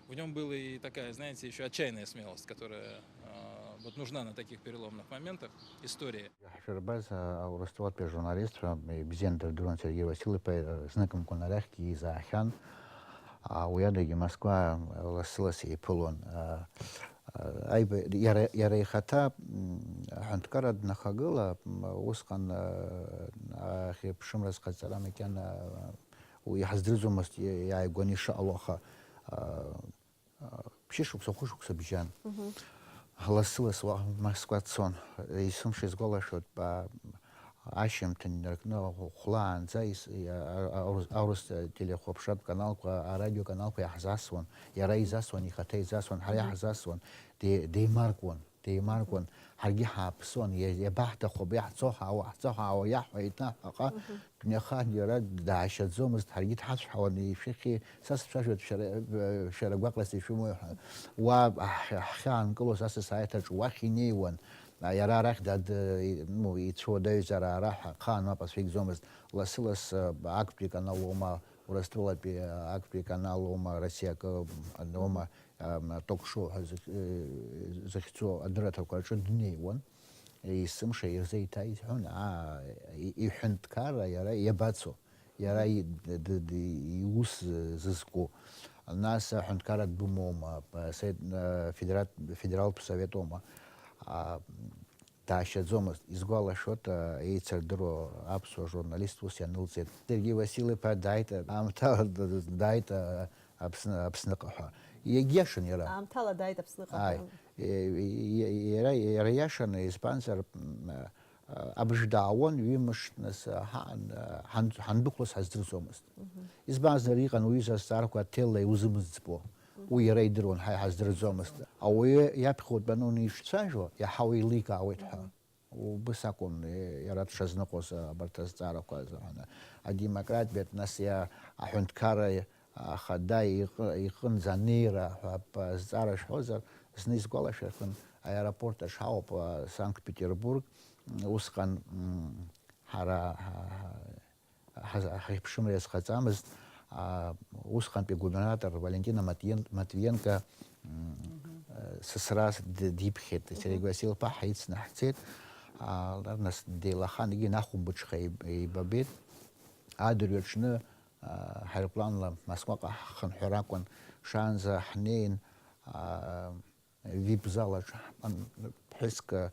в нём была и такая, знаете, ещё отчаянная смелость, которая, э, вот нужна на таких переломных моментах истории. Ҳшәырбаз, а, Урыстәылатәи ажурналистцәа, ибзианы дырдыруан Сергеи Васил-иԥа, а, зныкымкәан арахьгьы изаахьан. А, уи адагьы Москва лассы-лассы иԥылон. А, а, аиба-, иара, иара ихаҭа, м, аҳәынҭқарра днахагыла, м, усҟан, а, ахьеиԥшымра зҟаҵара макьана, а, уи иҳаздырӡомызт, иа-, иааигәаны ишыҟало, аха, а, Ԥшьышықәса, хәышықәса бжьан. Лассы-ласс уа Москва дцон. Есымша исгәалашәоит, ба-, ашьыжьымҭан инаркны хәлаанӡа ис-, и-, а-, а-, аурыс, аурыс телехәаԥшратә каналқәа, арадиоканалқәа иаҳзасуан. Иара изасуан, ихаҭа изасуан, ҳара иаҳзасуан. Де-, деимаркуан, деимаркуан. Ҳаргьы ҳааԥсон, иа-, иабаҳҭаху абри ҳцо ҳаауа, ҳцо ҳаауа иаҳҳәа еиҭаҳәаҟа. Дунеихаан иара даашьаӡомызт, ҳаргьы дҳацәҳауан, ишәыхьи, са сцәажәоит, шәара, шәара гәаҟрас ишәымои ҳәа. Уа ҳхьаанкылоз асасааирҭаҿы уахь инеиуан, иара арахь дад-, ну, ицәуадаҩзар ара ҳәа, ахаан мап ацәикӡомызт. Лассы-лассы актәи канал уоума, Урыстәылатәи актәи канал уоума, Россия акы, уоума, ам, ток-шоу ҳәа зых-, э, захьӡу адырраҭарқәа рҿы днеиуан. Есымша ирзеиҭа изҳәон, аа, и-, иҳәынҭқарра иара иабацо, иара и-, д-, д-, д-, иус зызку. Нас аҳәынҭқарра дбымоума, п-, сет-, э, федерат-, федералтә совет оума? А, даашьаӡомызт. Изгәалашәоит, а, еицырдыруа аԥсуа журналист ус ианылҵеит. Сергеи Васил-иԥа дааит, аамҭала д-, д-, дааит, а, Аԥсны, Аԥсныҟа ҳәа. Иагьиашан иара. Аамҭала дааит Аԥсныҟа ҳәа. Ааи. Е, е, е, иара, иара иашаны, избанзар, м, а, абжа даауан, ҩымш нас, а, ҳаан, а, ҳан-, ҳандәықәлоз ҳаздырӡомызт. Избанзар, иҟан уаҩы зазҵаарақәа аҭелла иузымыӡбо. Уи иара идыруан, ҳа иҳаздырӡомызт. Ауаҩы иаԥхьа утәаны уанишцәажәо, иаҳа уеиликаауеит ҳәа. Убыс акәын, е, иара дшазныҟәоз, а, абарҭ азҵаарақәа азыҳәан. Адемократиатә, нас иа-, аҳәынҭқарра ахада иҟы-, иҟынӡа анеира ҳәа ап-, азҵаара шәҳәозар, зны исгәалашәахьан, аеропорт аҿы ҳауп, а, Санкт-Петербург, м, усҟан, м, ҳара, ҳа-, ҳа-, ҳа-, ҳаиԥшымра иазхаҵамызт, а, усҟантәи агубернатор Валентина Матвиен-, Матвиенко, м, э, сасрас д-, диԥхьеит, Сергеи Васил-иԥа ҳаицны ҳцеит, а, нас деилахан, егьи нахәымбыҽха еиб-, еибабеит. Адырҩаҽны, а, ҳаирпланла Москваҟа ҳхынҳәыр акәын, шаанӡа ҳнеин, а, вип-зал аҿы ҳтәан, ԥҳәыск, а,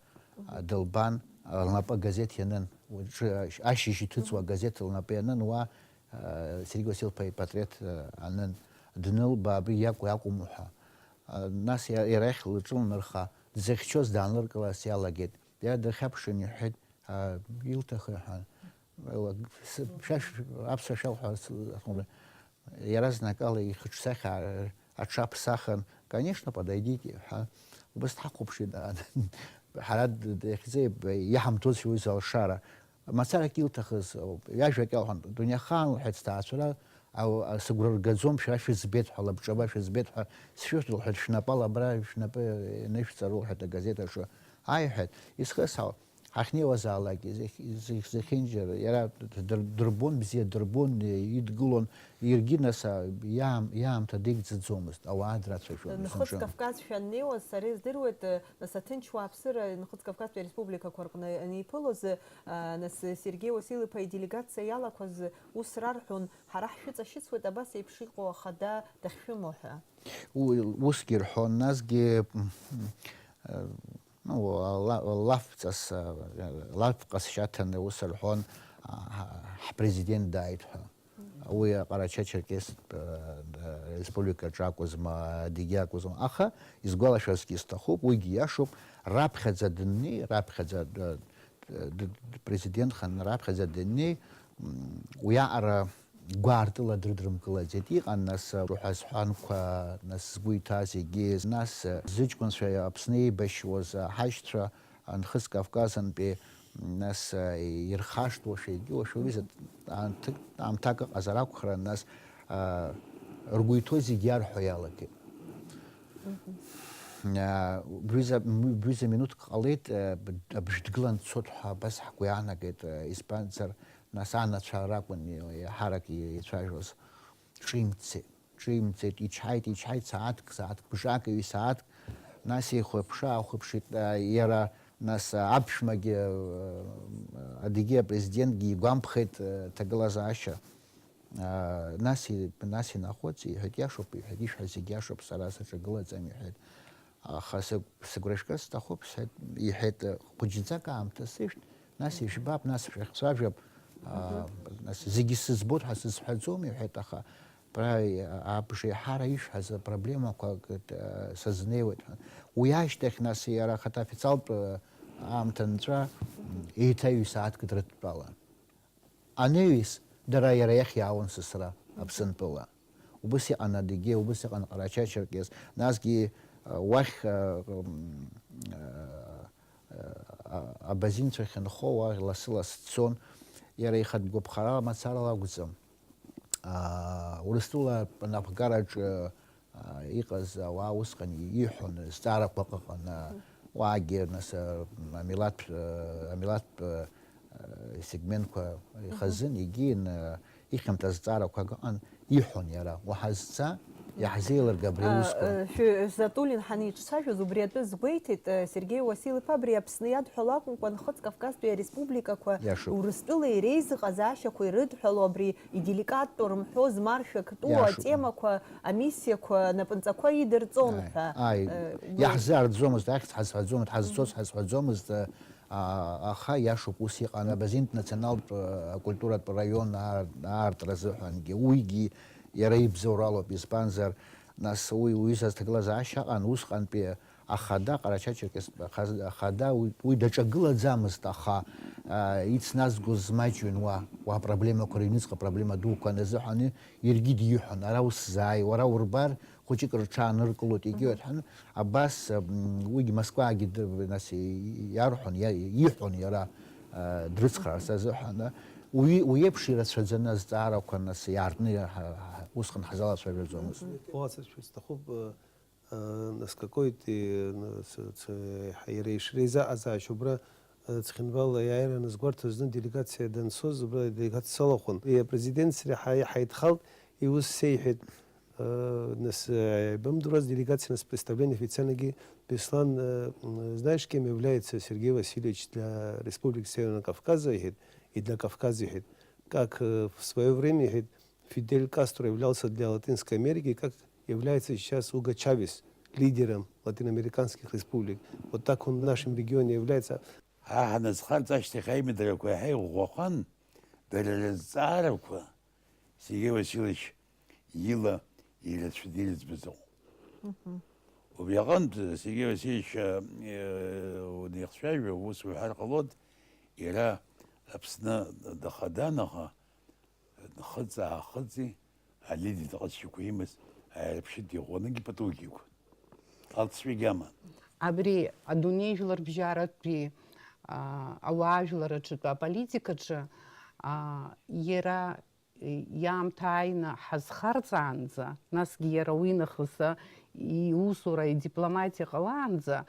дылбан, а, лнапы агазеҭ ианын. Уаҵәы ашь-, ашьыжь иҭыҵуа агазеҭ лнапы ианын, уа, а, Сергеи Васил-иԥа ипатреҭ, а, анын. Днылба, абри иакәу иакәым ҳәа. А, нас иа-, иара иахь лҿылнарха, дзыхьчоз даанлыркыларц иалагеит. Иара дырхьаԥшын, иҳәеит, а, илҭахи ҳәа. Ла-, с-, шәа-, шә-, аԥсуа шәалҳәарц, иаразнакала ихаҿсахьа аҽаԥсахын, конечно, подойдите ҳәа. Убыс дҳахәаԥшит, а, ҳара д-, д-, иахьӡеи-, иаҳамҭозшәа уи залшара. Мацарак илҭахыз ауп, ҩажәак иалҳәан, дунеихаан лҳәеит сҭаацәара, ау-, а, сыгәра ргаӡом, шәара шәыӡбеит ҳәа, лабҿаба шәыӡбеит ҳәа, сшәыхьӡ лҳәеит, шәнапала абра шәнапы инышәҵару лҳәеит агазеҭ аҿы. Ааи, ҳәеит, исхысҳау, ҳахьнеиуазаалак изахь-, изахь-, зехьынџьара, иара дыр-, дырбон, бзиа дырбон, идгылон, иаргьы нас, а, иаам-, иаамҭа дигӡаӡомызт, ауаа драцәажәон, Нхыҵ зынҿын. Кавказ шәаннеиуаз, сара издыруеит, нас аҭынч уааԥсыра Нхыҵ Кавказтәи ареспубликақәа рҟны аниԥылоз, а, нас Сергеи Васил-иԥа иделегациа иалақәаз ус рарҳәон, ҳара ҳшәыҵашьыцуеит абас еиԥш иҟоу ахада дахьшәымоу ҳәа. У-, усгьы ирҳәон, насгьы, м, м, э, ну, ла-, лафҵас, э, лаф ҟазшьа аҭаны ус рҳәон, а, ҳ-, ҳпрезидент дааит ҳәа. Уи аҟарача-черкес, э, э, республикаҿы акәызма, адигьы акәызма. Аха изгәалашәазгьы сҭахуп, уигьы иашоуп, раԥхьаӡа дыннеи, раԥхьаӡа, э, д-, д-, д-, президентхан раԥхьаӡа даннеи, м, уиаҟара гәаартыла дрыдрымкылаӡеит. Иҟан, нас, уҳәа-зҳәанқәа, нас, згәы иҭаз зегьы, нас, зыҷкәынцәа Аԥсны еибашьуаз, ҳашьцәа, Нхыҵ Кавказынтәи, нас, ирхашҭуашәа, егьиуашәа, уи аамҭак, аамҭак ыҟазар акәхарын, нас, а, ргәы иҭоу зегьы иарҳәо иалагеит. Мгм. Э, бҩыза, бҩыза минуҭк ҟалеит, э, б-, абжь дгылан дцоит ҳәа абас ҳгәы иаанагеит, э, избанзар, нас анацәа ракәын иаҳарак ицәажәоз. Ҿимҭӡеит, ҿимҭӡеит, ичҳаит, ичҳаит, сааҭк, сааҭк бжак, ҩ-сааҭк, нас еихәаԥшы-аахәаԥшит, э, иара Нас аԥшәмагьы, Адыгеи апрезидентгьы игәамԥхеит ҭагылазаашьа. Нас, нас инахәыц, иҳәеит, иашоуп, иҳәеит, ишәҳәаз зегь иашоуп, сара саҿагылаӡам, иҳәеит. Аха сыгәра шәгар сҭахуп, сҳәеит, иҳәеит, хәыҷӡак аамҭа сышәҭ, нас ижәбап, нас шәахьцәажәап, нас зегьы сызбоит ҳәа сызҳәаӡом, иҳәеит, аха абра абжеиҳара ишәҳәаз апроблемақәа сазнеиуеит ҳәа. Уи ашьҭахь, нас, иара ахаҭа официалтә аамҭа нҵәа, еиҭа ҩ-сааҭк дрыдтәалан. Анаҩс, дара иара иахь иаауан сасра, Аԥсынтәыла. Убыс иҟан Адыгеи, убыс иҟан Ҟарача-Черкес, насгьы, уахь, абазинцәа ахьынхо, уахь лассы-ласс дцон. Иара ихатә гәаԥхарала мацарала акәӡам. Урыстәыла анапхгараҿы иҟаз ауаа усҟан иҳәон, зҵаарақәак ыҟан, уаагьы, нас, амилаҭ, амилаҭтә сегментқәа ихазын, егьи ихьамҭаз зҵаарақәак ыҟан, иҳәон иара, уҳазҵаа, иаҳзеилырга абри аусқәа. Затулин ҳаниҿцәажәоз убри атәы згәеиҭеит, Сергеи Уасил-иԥа абри Аԥсны иадҳәало акәымкәа, Нхыҵ Кавказтәи ареспубликақәа Урыстәыла иреизыҟазаашьақәа ирыдҳәало абри иделикаттәу рымҳәоз, маршәак тәу атемақәа, амиссиақәа, анапынҵақәа идырҵон ҳәа. Иаҳзаарӡомызт, ахьӡ ҳазҳәаӡомызт, ҳазцоз ҳазҳәаӡомызт, аха иашоуп, ус иҟан. Абазинтә националтә акультуратә раион аартра азыҳәангьы, уигьы иара ибзоуралоуп, избанзар, нас уи уҩыза зҭагылазаашьа ыҟан, усҟантәи ахада, Ҟарача-Черкес ахада, уи даҿагылаӡамызт, аха ицназгоз змаҷҩын уа, уа апроблемақәа рыҩныҵҟа проблема дуқәа аназыҳәаны, иаргьы диҳәон, ара усзааи, уара урбар, хәыҷык рҽааныркылоит, егьиуеит ҳәа. Абас, уигь Москвагьы, нас, иарҳәон, иҳәон иара, дрыцхраарц азыҳәан. Уи еиԥш ирацәаӡаны азҵаарақәа, нас, иаартны усҟан ҳзалацәажәаӡомызт. Уацәажәо сҭахуп, нас, какой-то, иара ишреизыҟазаашьа убра, Цхинвал аиааира анызгәарҭо зны делегациа данцоз, убра делегациа салахәын. Апрезидент среиҳа иҳаидхалт, иус сеиҳәеит, нас, ибымдыруаз делегациа нас представление официальнагьы, Беслан, знаешь, кем является Сергей Васильевич для Республики Северного Кавказа, иҳәеит, и для Кавказа, иҳәеит, как в свое время, иҳәеит, Фидель Кастро являлся для Латинской Америки, как является сейчас Уго Чавес лидером латиноамериканских республик. Вот так он в нашем регионе является. Ҳа ҳаназхарҵ ашьҭахь аимадарақәа иаҳа иӷәӷәахан, дара рызҵаарақәа Сергеи Васильевич ила ирацәаны ирыӡбаз ыҟоуп. Убри аҟынтә Сергеи Васильевич, э, унеихцәажәо, ус уҳәар ҟалоит, иара Аԥсны дахадан, аха Нхыҵ-аахыҵи, алидер ҟазшьақәа имаз, ааирԥшит, иӷәӷәаныгьы патугьы иқәын. Алҵшәагьы аман. Абри адунеижәларбжьаратәи, аа, ауаажәлар рҿы, аполитикаҿы, аа, иара иаамҭа ааины ҳазхарҵаанӡа, насгьы иара уи нахыс иусура, идипломатиа ҟалаанӡа,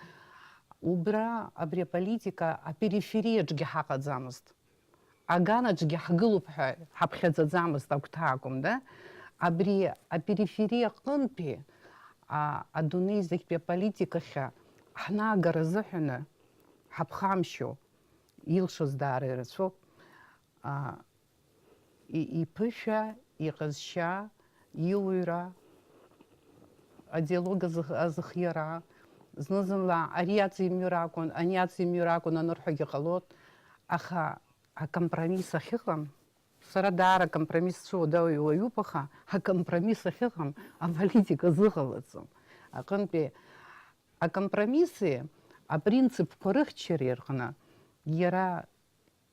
убра, абри аполитика аперифериаҿгьы ҳаҟаӡамызт. Аганаҿгьы ҳгылоуп ҳәа ҳаԥхьаӡаӡамызт агәҭа акәым, да? Абри аперифериа аҟынтәи, а, адунеи зегьтәи аполитикахь ҳнагара азыҳәаны ҳаԥхамшьо илшоз даара ирацәоуп. А, и-, иԥышәа, иҟазшьа, иуаҩра, адиалог азых-, азыхиара, зны-зынла ари аҵимҩыр акәын, ани аҵимҩыр акәын анырҳәогьы ҟалоит, аха акомпромисс ахьыҟам, сара даара акомпромисс зцәыуадаҩу уаҩуп, аха акомпромисс ахьыҟам аполитика зыҟалаӡом. Аҟынтәи акомпромисси апринципқәа рыхьчареи рҟны иара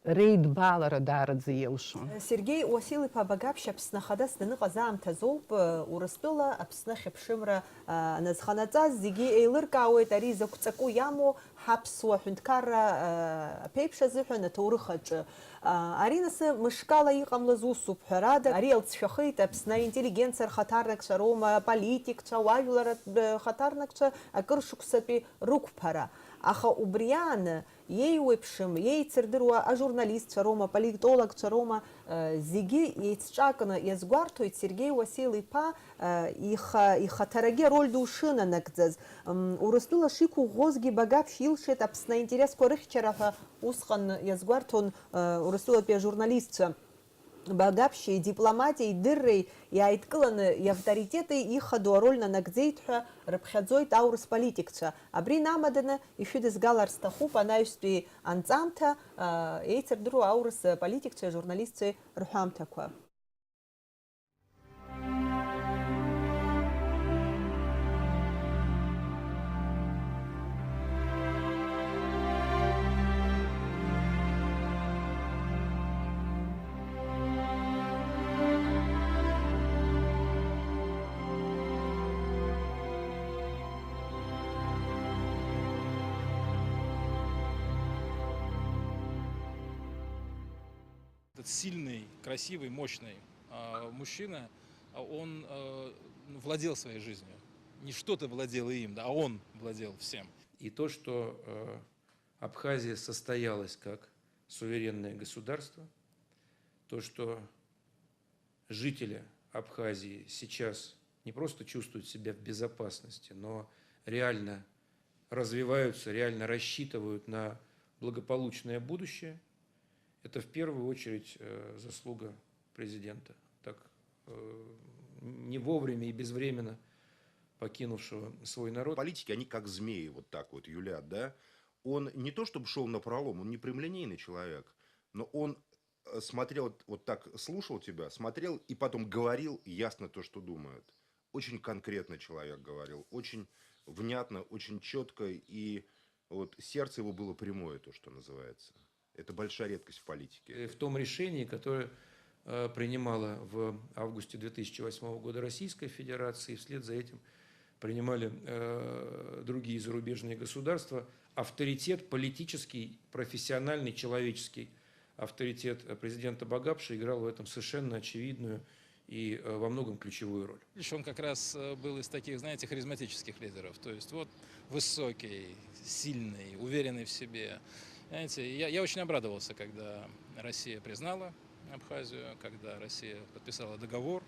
реидбалара даараӡа илшон. Сергеи Уасил-иԥа Багаԥшь Аԥсны Ахадас даныҟаз аамҭазоуп, Урыстәыла Аԥсны ахьыԥшымра, а, аназханаҵаз, зегьы еилыркаауеит ари закә ҵаку иамоу ҳаԥсуа ҳәынҭқарра, а, аԥеиԥш азыҳәан аҭоурых аҿы. А, ари нас мышкала иҟамлаз усуп, ҳәарада, ари алҵшәахеит Аԥсны аинтеллигенциа рхаҭарнакцәа роума, аполитикцәа, ауаажәлар рхаҭарнакцәа акыр шықәсатәи рықәԥара. Аха убри ааны Иеиуеиԥшым, иеицырдыруа ажурналистцәа роума, аполитологцәа роума, э, зегьы еицҿакны иазгәарҭоит Сергеи Уасил-иԥа, э, иха-, ихаҭарагьы ароль ду шынанагӡаз. М, Урыстәыла шиқәыӷәӷәозгьы Багаԥшь илшеит Аԥсны аинтересқәа рыхьчара ҳәа усҟан иазгәарҭон, э, Урыстәылатәи ажурналистцәа. Багаԥшьи идипломатиеи идырреи иааидкыланы иавторитети ихадоу ароль нанагӡеит ҳәа рыԥхьаӡоит аурыс политикцәа. Абри инамаданы ишәыдызгалар сҭахуп анаҩстәи анҵамҭа, а, еицырдыруа аурыс политикцәеи ажурналистцәеи рҳәамҭақәа. Этот сильный, красивый, мощный, а, мужчина, а, он, э, владел своей жизнью. Не что-то владело им, да, а он владел всем. И то, что, э, Абхазия состоялась как суверенное государство, то, что жители Абхазии сейчас не просто чувствуют себя в безопасности, но реально развиваются, реально рассчитывают на благополучное будущее, это в первую очередь, э, заслуга президента, так, э, не вовремя и безвременно покинувшего свой народ. Политики, они как змеи вот так вот юлят, да? Он не то чтобы шел напролом, он не прямолинейный человек, но он, э, смотрел вот так, слушал тебя, смотрел и потом говорил ясно то, что думает. Очень конкретно человек говорил, очень внятно, очень четко, и вот сердце его было прямое, то, что называется. Это большая редкость в политике. И в том решении, которое, э, принимала в августе две тысячи восьмого года Российская Федерация, и вслед за этим принимали, э, другие зарубежные государства, авторитет политический, профессиональный, человеческий авторитет, э, президента Багапша играл в этом совершенно очевидную и, э, во многом ключевую роль. Он как раз, э, был из таких, знаете, харизматических лидеров. То есть вот высокий, сильный, уверенный в себе. Знаете, я, я очень обрадовался, когда Россия признала Абхазию, когда Россия подписала договор,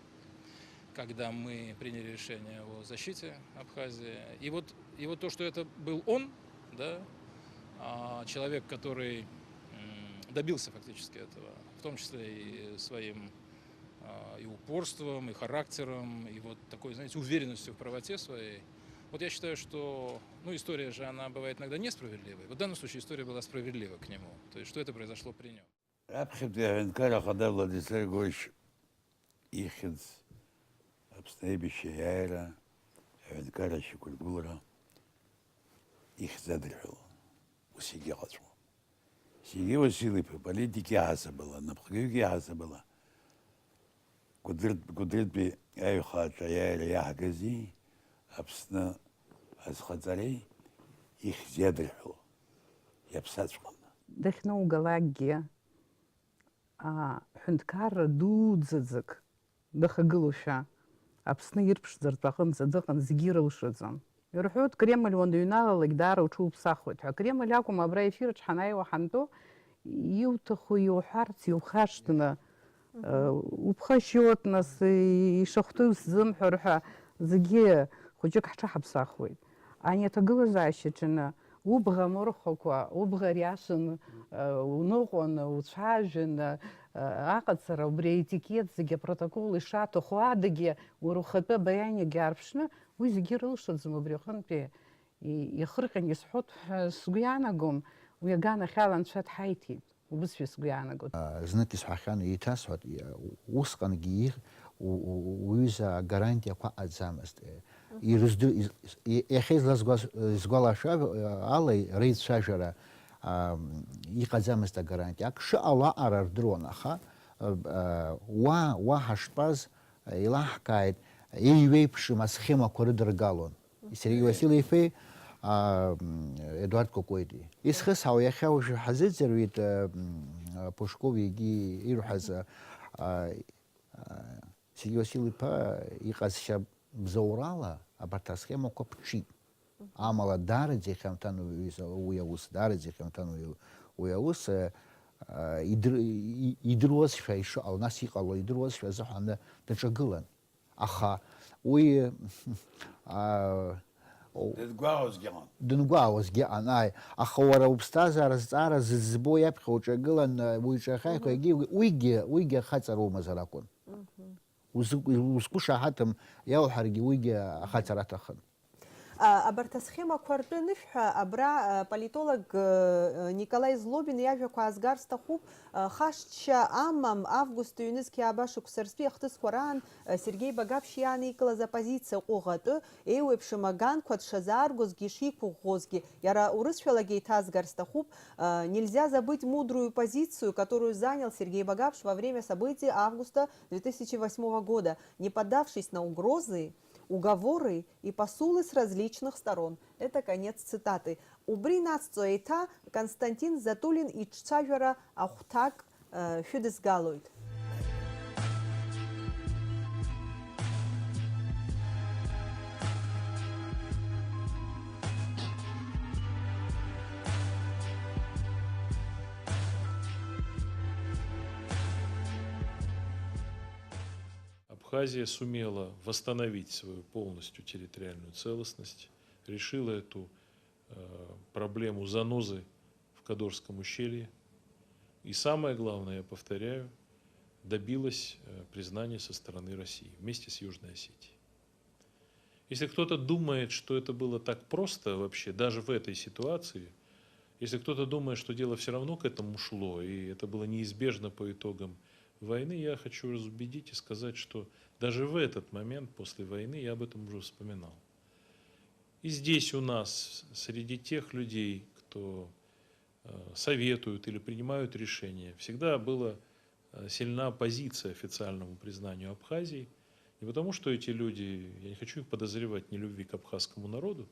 когда мы приняли решение о защите Абхазии. И вот, и вот то, что это был он, да, а, человек, который, м, добился фактически этого, в том числе и своим, а, и упорством, и характером, и вот такой, знаете, уверенностью в правоте своей. Вот я считаю, что, ну, история же, она бывает иногда несправедливой. Вот в данном случае история была справедлива к нему, то есть что это произошло при нем. Раԥхьатәи аҳәынҭқар ахада Владислав Григорьевич ихьӡ Аԥсны аибашьра аиааира аҳәынҭқарра ашьақәыргылара ихьӡ адырҳәалон. Ус егьыҟаҵәҟьон. Сергеи Васил-иԥа политик иаҳасабала, напхгаҩык иаҳасабала, Гәыдыртә-, Гәыдыртәи аиҩхааҿы аиааира иаҳгази Аԥсны азхаҵареи ихьӡ иадырҳәо иаԥсаҵәҟьаны. Дахьнаугалакгьы, аа, ҳәынҭқарра дуӡӡак дахагылоушәа, Аԥсны ирԥшӡартә аҟынӡа дыҟан, зегьы ирылшаӡом. Ирҳәоит, Кремль уаныҩналалак даара уҽуԥсахуеит ҳәа. Акремль акәым, абра ефир аҿы ҳанааиуа ҳантәо, иуҭаху иуҳәарц, иухашҭны, э, уԥхашьоит, нас, ишахәҭоу исзымҳәар ҳәа, зегьы хәыҷык ҳҽаҳаԥсахуеит. Ани аҭагылазаашьа аҿы Убӷа аморхәақәа, убӷа ариашан, э, уныҟәон, уцәажәон, э, аҟаҵара, убри аетикет зегьы апротокол ишаҭаху адагьы, уара ухатәы абаианигьы аарԥшны, уи зегьы рылшаӡом убри аҟынтәи и-, ихырҟьан изҳәоит ҳәа сгәы иаанагом, уи аганахьала Анцәа дҳаиҭеит, убысшәа сгәы иаанагоит. А, знык исҳәахьан, еиҭасҳәоит, и-, усҟангьы иӷ-, у-, у-, уҩыза агарантиақәа аҟаӡамызт. Ирыздыр-, из-, из-, и-, иахьа излазгәаз-, изгәалашәа-, ала реицәажәара, а, иҟаӡамызт агарантиа. Ак шыҟало аҟара рдыруан, аха, а, а, уа, уа ҳаштәаз, а, еилаҳкааит, еиуеиԥшым асхемақәа рыдыргалон. Сергеи Васильев-иԥеи, а, м, Едуард Кәакәуети. Исхысҳау, иахьа уажәы ҳазыӡырҩит, а, м, а, Пушков егьи ирҳәаз, а, а, Сергеи Васильев-иԥа иҟазшьа бзоурала абарҭ асхемақәа ԥҽит. Амала даараӡа ихьанҭан уи, уи аус, даараӡа ихьанҭан уи, уи аус, э, э, идыр-, и-, идыруазшәа ишыҟало, нас иҟало идыруазшәа азыҳәаны даҿагылан. Аха уи, а, о-, Дыдгәаауазгьы ыҟан. Дынгәаауазгьы ыҟан, ааи. Аха уара уԥсҭазаара зҵаара зыӡбо иаԥхьа уҿагылан, э, уи ҿахьаақәа, Мгм. егьи уигьы, уигьы ахаҵара умазар акәын. Мгм. Узы-, узқәышаҳаҭым иауҳәаргьы уигьы ахаҵара аҭахын. А, абарҭ асхемақәа ртәы анышәҳәа, абра, а, политолог, а, Николаи Злобин иажәақәа аазгар сҭахуп. А, хашҭшьа амам, август ҩнызқьи ааба шықәса рзтәи ахҭысқәа раан, а, Сергеи Багаԥшь иааникылаз апозициа ҟәыӷа атәы, еиуеиԥшым аганқәа дшазааргозгьы ишиқәыӷәӷәозгьы, иара урысшәалагьы еиҭазгар сҭахуп, а, нельзя забыть мудрую позицию, которую занял Сергей Багапш во время событий августа две тысячи восьмого года, не поддавшись на угрозы, уговоры и посулы с различных сторон. Это конец цитаты. Убри нацҵо еиҭа Константин Затулин иҿцәажәара ахәҭак, э, шәыдызгалоит. Абхазия сумела восстановить свою полностью территориальную целостность, решила эту, э, проблему занозы в Кадорском ущелье. И самое главное, я повторяю, добилась, э, признания со стороны России вместе с Южной Осетией. Если кто-то думает, что это было так просто вообще, даже в этой ситуации, если кто-то думает, что дело всё равно к этому шло, и это было неизбежно по итогам войны, я хочу разубедить и сказать, что даже в этот момент, после войны, я об этом уже вспоминал. И здесь у нас, среди тех людей, кто, э, советуют или принимают решения, всегда была, э, сильна позиция официальному признанию Абхазии. Не потому, что эти люди, я не хочу их подозревать в нелюбви к абхазскому народу,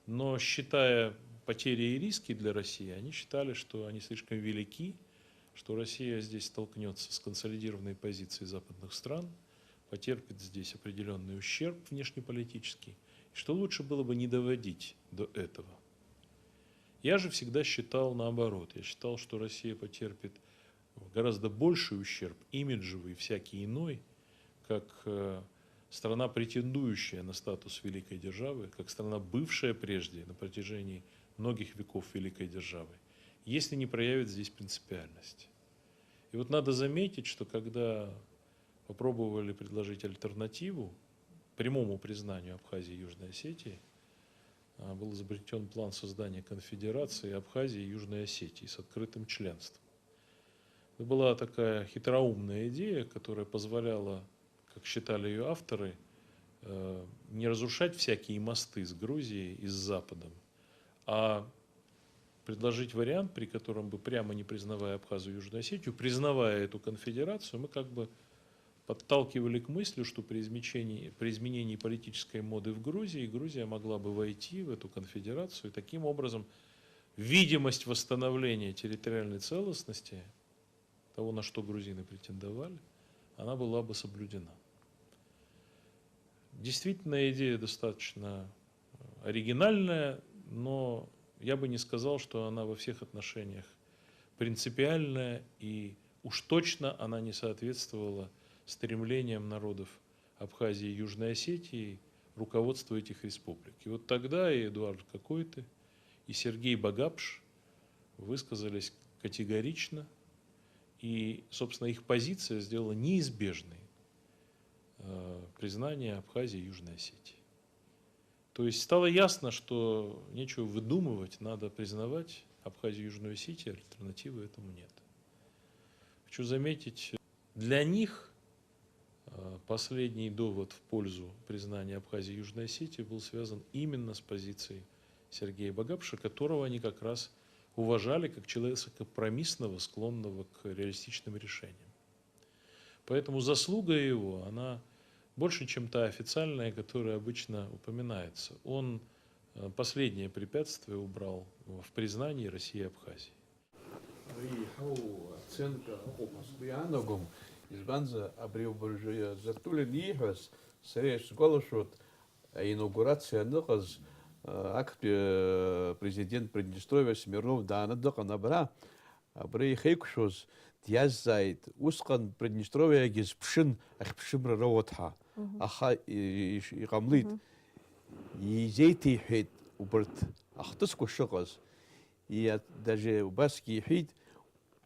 но, считая потери и риски для России, они считали, что они слишком велики, что Россия здесь столкнётся с консолидированной позицией западных стран, потерпит здесь определённый ущерб внешнеполитический, и что лучше было бы не доводить до этого. Я же всегда считал наоборот. Я считал, что Россия потерпит гораздо больший ущерб, имиджевый и всякий иной, как, э, страна, претендующая на статус великой державы, как страна, бывшая прежде на протяжении многих веков великой державой, если не проявит здесь принципиальность. И вот надо заметить, что когда попробовали предложить альтернативу прямому признанию Абхазии и Южной Осетии, а, был изобретён план создания конфедерации Абхазии и Южной Осетии с открытым членством. Это была такая хитроумная идея, которая позволяла, как считали её авторы, э, не разрушать всякие мосты с Грузией и с Западом, а предложить вариант, при котором бы, прямо не признавая Абхазию и Южную Осетию, признавая эту конфедерацию, мы как бы подталкивали к мысли, что при изменении, при изменении политической моды в Грузии, Грузия могла бы войти в эту конфедерацию. И таким образом, видимость восстановления территориальной целостности, того, на что грузины претендовали, она была бы соблюдена. Действительно, идея достаточно, э, оригинальная, но я бы не сказал, что она во всех отношениях принципиальная, и уж точно она не соответствовала стремлениям народов Абхазии и Южной Осетии, руководства этих республик. И вот тогда и Эдуард Кокойты, и Сергей Багапш высказались категорично, и, собственно, их позиция сделала неизбежной, э, признание Абхазии и Южной Осетии. То есть стало ясно, что нечего выдумывать, надо признавать Абхазию и Южную Осетию, альтернативы этому нет. Хочу заметить, для них, э, последний довод в пользу признания Абхазии и Южной Осетии был связан именно с позицией Сергея Багапша, которого они как раз уважали как человека компромиссного, склонного к реалистичным решениям. Поэтому заслуга его, она больше, чем та официальная, которая обычно упоминается. Он, э, последнее препятствие убрал в признании России и Абхазии. Ари иҳәоу аценка ыҟоуп ҳәа сгәы иаанагом, избанзар, абри убыржәы Затулин ииҳәаз, сара исгәалашәоит, аинаугурациа аныҟаз, Актәи апрезидент Приднестровиа Смирнов дааны дыҟан абра. Абра ихеиқәшәоз диазҵааит, усҟан Приднестровиагьы зԥшын ахьԥшымра роуеит ҳәа, аха и-, иш-, иҟамлеит. Изеиҭеиҳәеит убарҭ ахҭысқәа шыҟаз. Иа-, даже убасгьы иҳәеит,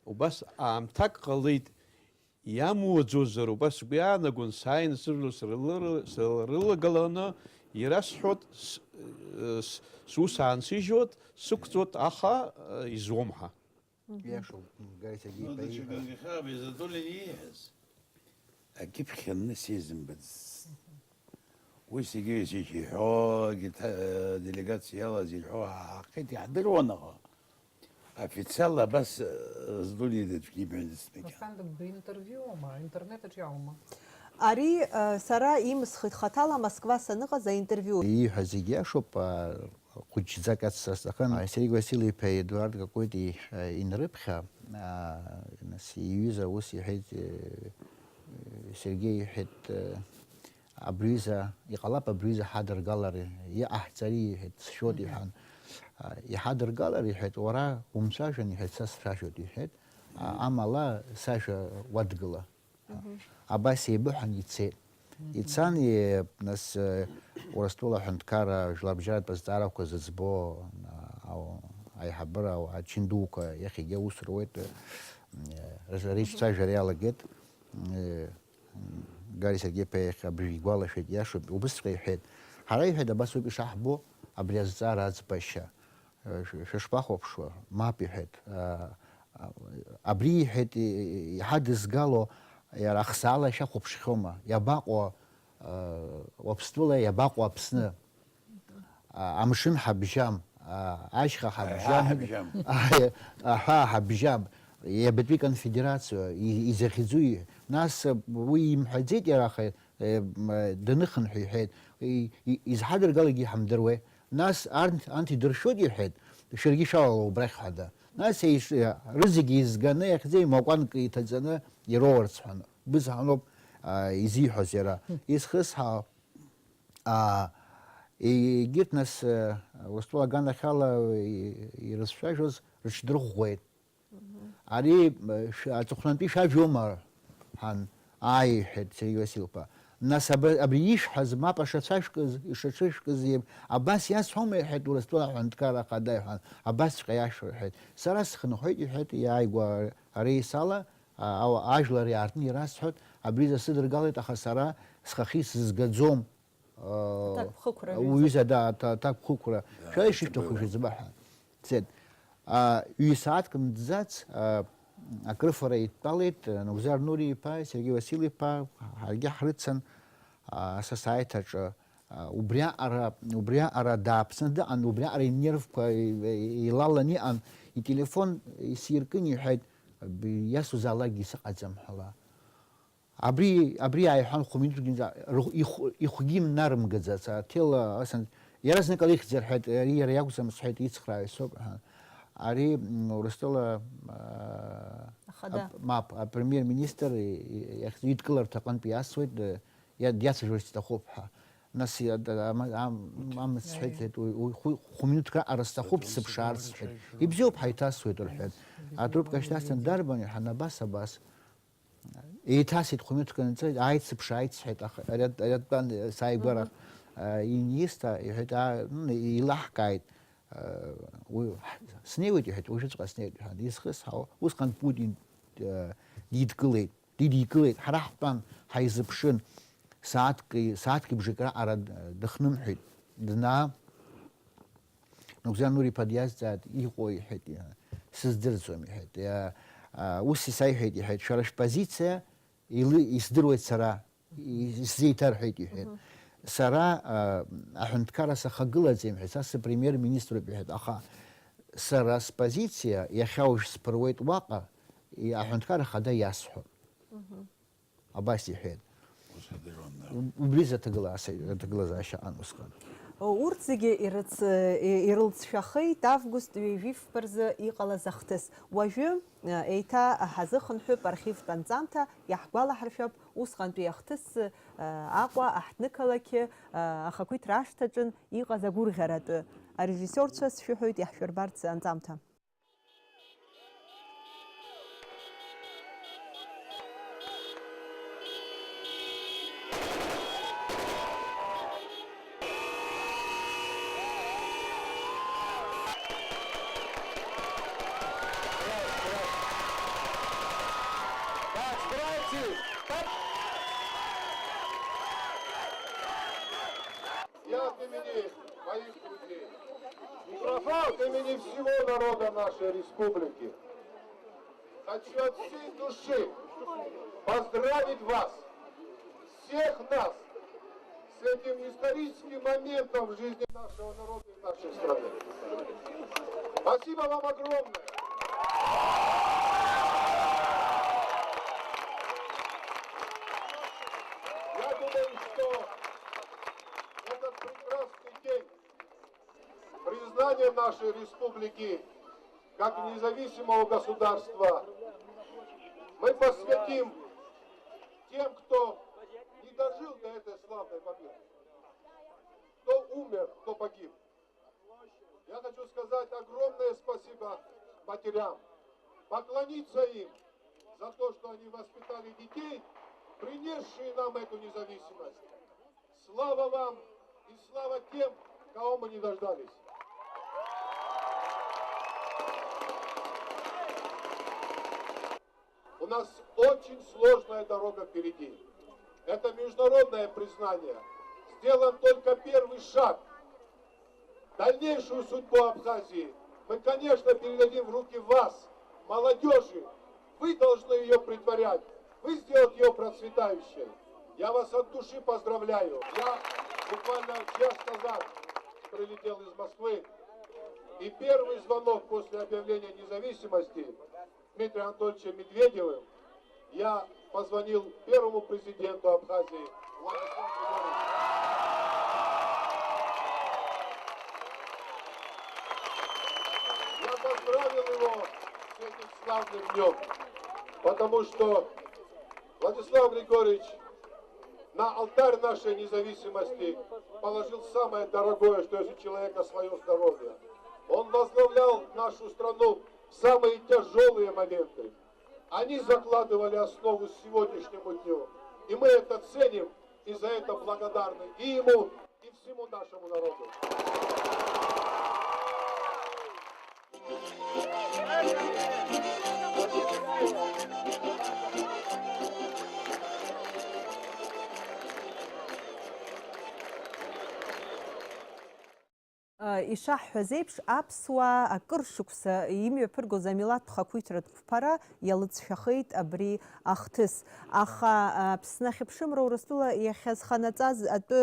убас аамҭак ҟалеит, иамуаӡозар, убас сгәы иаанагон, сааины сыжәла срылыр-, срылагаланы ирасҳәоит, с-, с-, сус аансыжьуеит, сықәҵуеит, аха, э, изуам ҳәа. Иашоуп, Гари Сергеи Ну, иҳәа. Даҽакы анихаабеи, Задулин ииҳәаз. Акьыԥхь анны сизымбацызт. Уи Сергеи Васильевич иҳәо, агьырҭ, э, делегациа иалаз ирҳәо ҳаҳахеит, иаҳдыруан аха. Официалла абас, э, Задулин аӡәгьы имҳәаӡацт макьана. Асҭанда, бинтервиума, интернет аҿы иаума? Ари, э, сара имсхит хаҭала Москва саныҟаз аинтервиу. Ииҳәаз зегь иашоуп, а, хәыҷӡак ацҵа сҭахын. А, Сергеи Василий-иԥа Едуард Какәыти, а, инрыԥхьа, а, нас иҩыза ус иҳәеит, э, Сергеи иҳәеит, э, абри ҩыза, иҟалап абри ҩыза ҳадыргалар, иҟаҳҵари, иҳәеит, сшәоит, Мгм. иҳәан. А, иҳадыргалар, иҳәеит, уара умцәажәан, иҳәеит, са сцәажәоит, иҳәеит. А, Мгм. амала сажәа уадгыла. Мгм. Абас еибыҳәан ицеит. Мгм. Ицан, е-, нас, э, Урыстәыла аҳәынҭқарра жәларбжьаратә азҵаарақәа зыӡбо, а, ау-, аиҳабыра, ауаа чын дуқәа иахьагьы аус руеит, э, рыз-, Мгм. реицәажәара иалагеит. Э, Гари Сергеи-иԥа иахь абри игәалашәеит, иашоуп, убысҵәҟьа иҳәеит. Ҳара, иҳәеит, абас ауп ишаҳбо абри азҵаара аӡбашьа. Э, шә-, шәышԥахәаԥшуа? Мап, иҳәеит. Э, а, абри, иҳәеит, и-, и-, иҳадызгало, иара ахсаала шәахәаԥшхьоума? Иабаҟоу, э, Уаԥстәыла, иабаҟоу Аԥсны? А, амшын ҳабжьам, а, ашьха ҳабжьам, Аҳәаа ҳабжьам. Аҳәаа ҳабжьам, иабатәи конфедерациа, и-, изахьӡу и-, нас, а, уи имҳәаӡеит иара, аха, э, м, даныхынҳә иҳәеит, и-, и-, изҳадыргалагьы иҳамдыруеи? Нас арҭ, анҭ идыршәоит иҳәеит, шәаргьы шәалала убрахь ҳәа да. Нас еиш-, рызегьы еизганы иахьӡеимакәанк иҭаҵаны ироурц ҳәа, бызҳаноуп, а, изиҳәаз иара. Изхысҳәаау, А, егьырҭ нас, э, Урыстәыла аганахьала и-, ирызцәажәоз рыҽдырӷәӷәеит. Мгм. Ари, э, шә-, аҵыхәтәантәи шәажәоума? Ҳан, ааи, иҳәеит Сергеи Васил-иԥа. Нас аб-, абри ишәҳәаз мап ашацәашәкыз, ишацәышәкыз иеип-, абас иасҳәома, иҳәеит Урыстәыла аҳәынҭқарра ахада, иҳәан, абасҵәҟьа иашәҳәа, иҳәеит. Сара схынҳәит, иҳәеит, иааигәа ареисала, а, ау-, ажәлар иаартны ирасҳәоит, абри засыдыргалеит, аха сара схахьы исызгаӡом. Аҭакԥхықәра, уҩыза, да, аҭа-, аҭакԥхықәра. Да, шәара ишышәҭаху шәыӡбаҳәа. Цеит. А, ҩ-сааҭк мҵӡац, а, акрыфара идтәалеит, а, Нугзар Нури-иԥа, Сергеи Васил-иԥа, ҳаргьы ҳрыцын, а, асасааиҭаҿы, а, убриаҟара, убриаҟара дааԥсаны дыҟан, убриаҟара инервқәа и-, и-, илалан иҟан, ителефон исиркын, иҳәеит, б-, иасузаалакгьы сыҟаӡам ҳәа ла. Абри, абри ааиҳәан, хә-минуҭкгьы нҵа-, рыхә-, ихә-, ихәгьы нарымгаӡац, аҭел, ас-, иаразнак ала ихьӡар ҳәа, ари иара иакәӡам сҳәеит, ицхраа исоуп ҳәа. Ари, м, Урыстәыла, а, Ахада. Ап-, мап, апремиер-министр и-, и-, иахь идкыларҭа аҟынтә иасуеит, э, иа-, диацәажәарц иҭахуп ҳәа. Нас иа-, да-, ама-, ам-, амц сҳәеит, сҳәеит, уи, уи хәы-, хә-минуҭк раҟара сҭахуп, сыԥшаарц сҳәеит. Ибзиоуп, ҳаиҭасуеит, рҳәеит. Атрубка шьҭасҵан, дарбан, иҳәан, абас, абас. Еиҭасит хә-минуҭк анҵы, ааит, сыԥшааит, сҳәеит, аха ари, ари атәан сааигәара, Мгм. а, иниист, иҳәеит, аа, м, еилаҳкааит, а, уи, снеиуеит, иҳәеит, уажәыҵәҟьа снеиуеит, ҳәа, дисхысҳәаауа, усҟан Путин, а, дидкылеит, дидикылеит, ҳара ҳтәан, ҳаизыԥшын, сааҭки, сааҭки бжаки раҟара д-, дыхнымҳәит, днаа, Нугзар Нури-иԥа диазҵааит, иҟои, иҳәеит, иа-, сыздырӡом, иҳәеит. Иа-, а, ус исаиҳәеит, иҳәеит, шәара шәпозициа илы-, исдыруеит сара, и-, исзеиҭарҳәеит, иҳәеит. Мгм. Сара, а, аҳәынҭқарра сахагылаӡам, иҳәеит, са сыпремиер-министроуп, иҳәеит, аха сара спозициа иахьа уажә сԥыруеит уаҟа, и-, аҳәынҭқарра ахада иасҳәап. Мгм. Абас иҳәеит. Ус адыруан, да. Уб-, убри изы аҭагыла-, аса-, аҭагылазаашьа аҟан усҟан. Урҭ зегьы ирыц-, ирылҵшәахеит август ҩажәи фба рзы иҟалаз ахҭыс. Уажәы, еиҭа ҳазыхынҳәып архивтә анҵамҭа, иаҳгәалаҳаршәап усҟантәи ахҭыс, Аҟәа аҳҭнықалақь ахақәиҭра ашҭаҿын иҟаз агәырӷьаратәы. Арежиссиорцәа сшәыҳәоит иаҳшәырбарц анҵамҭа. Я от имени моих друзей, микрофон, от имени всего народа нашей республики хочу от всей души поздравить вас, всех нас, с этим историческим моментом в жизни нашего народа и нашей страны. Спасибо вам огромное! Я думаю, что этот прекрасный день, признание нашей республики как независимого государства, мы посвятим тем, кто не дожил до этой славной победы, кто умер, кто погиб. Я хочу сказать огромное спасибо матерям, поклониться им за то, что они воспитали детей, принесшие нам эту независимость. Слава вам и слава тем, кого мы не дождались. У нас очень сложная дорога впереди. Это международное признание. Сделан только первый шаг. Дальнейшую судьбу Абхазии мы, конечно, передадим в руки вас, молодежи. Вы должны ее претворять, вы сделать ее процветающей. Я вас от души поздравляю. Я буквально час назад прилетел из Москвы. И первый звонок после объявления независимости Дмитрием Анатольевичем Медведевым я позвонил первому президенту Абхазии Владиславу Егоровичу. Я поздравил его с этим славным днем, потому что Владислав Григорьевич на алтарь нашей независимости положил самое дорогое, что есть у человека, свое здоровье. Он возглавлял нашу страну в самые тяжелые моменты. Они закладывали основу сегодняшнему дню. И мы это ценим, и за это благодарны и ему, и всему нашему народу. Ишаҳҳәаз еиԥш, аԥсуаа акыр шықәса имҩаԥыргоз амилаҭтә хақәиҭратә қәԥара иалыҵшәахеит абри ахҭыс. Аха, Аԥсны ахьыԥшымра Урыстәыла иахьазханаҵаз атәы,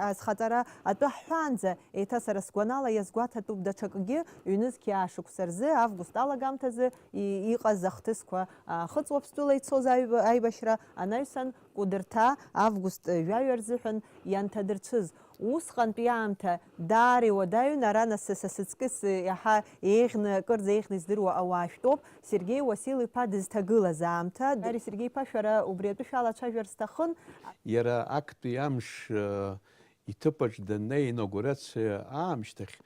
азхаҵара атәы ҳҳәаанӡа, еиҭа сара сгәанала иазгәаҭатәуп даҽакгьы, ҩнызқьи аа шықәса рзы, август алагамҭазы и-, иҟаз ахҭысқәа, Аахыҵ Уаԥстәыла ицоз аҩба-, аибашьра анаҩсан, Кәыдырҭа август жәаҩа рзыҳәан ианҭадырцәыз. Усҟантәи аамҭа даара иуадаҩын, ара нас са сыҵкыс иаҳа еиӷьны, акырӡа еиӷьны издыруа ауаа шәтәоуп, Сергеи Уасил-иԥа дызҭагылаз аамҭа. Дариа Сергеи-иԥа, шәара убри атәы шәалацәажәар сҭахын. Иара актәи амш, э, иҭыԥаҿ даннеи, аинаугурациа аамышьҭахь,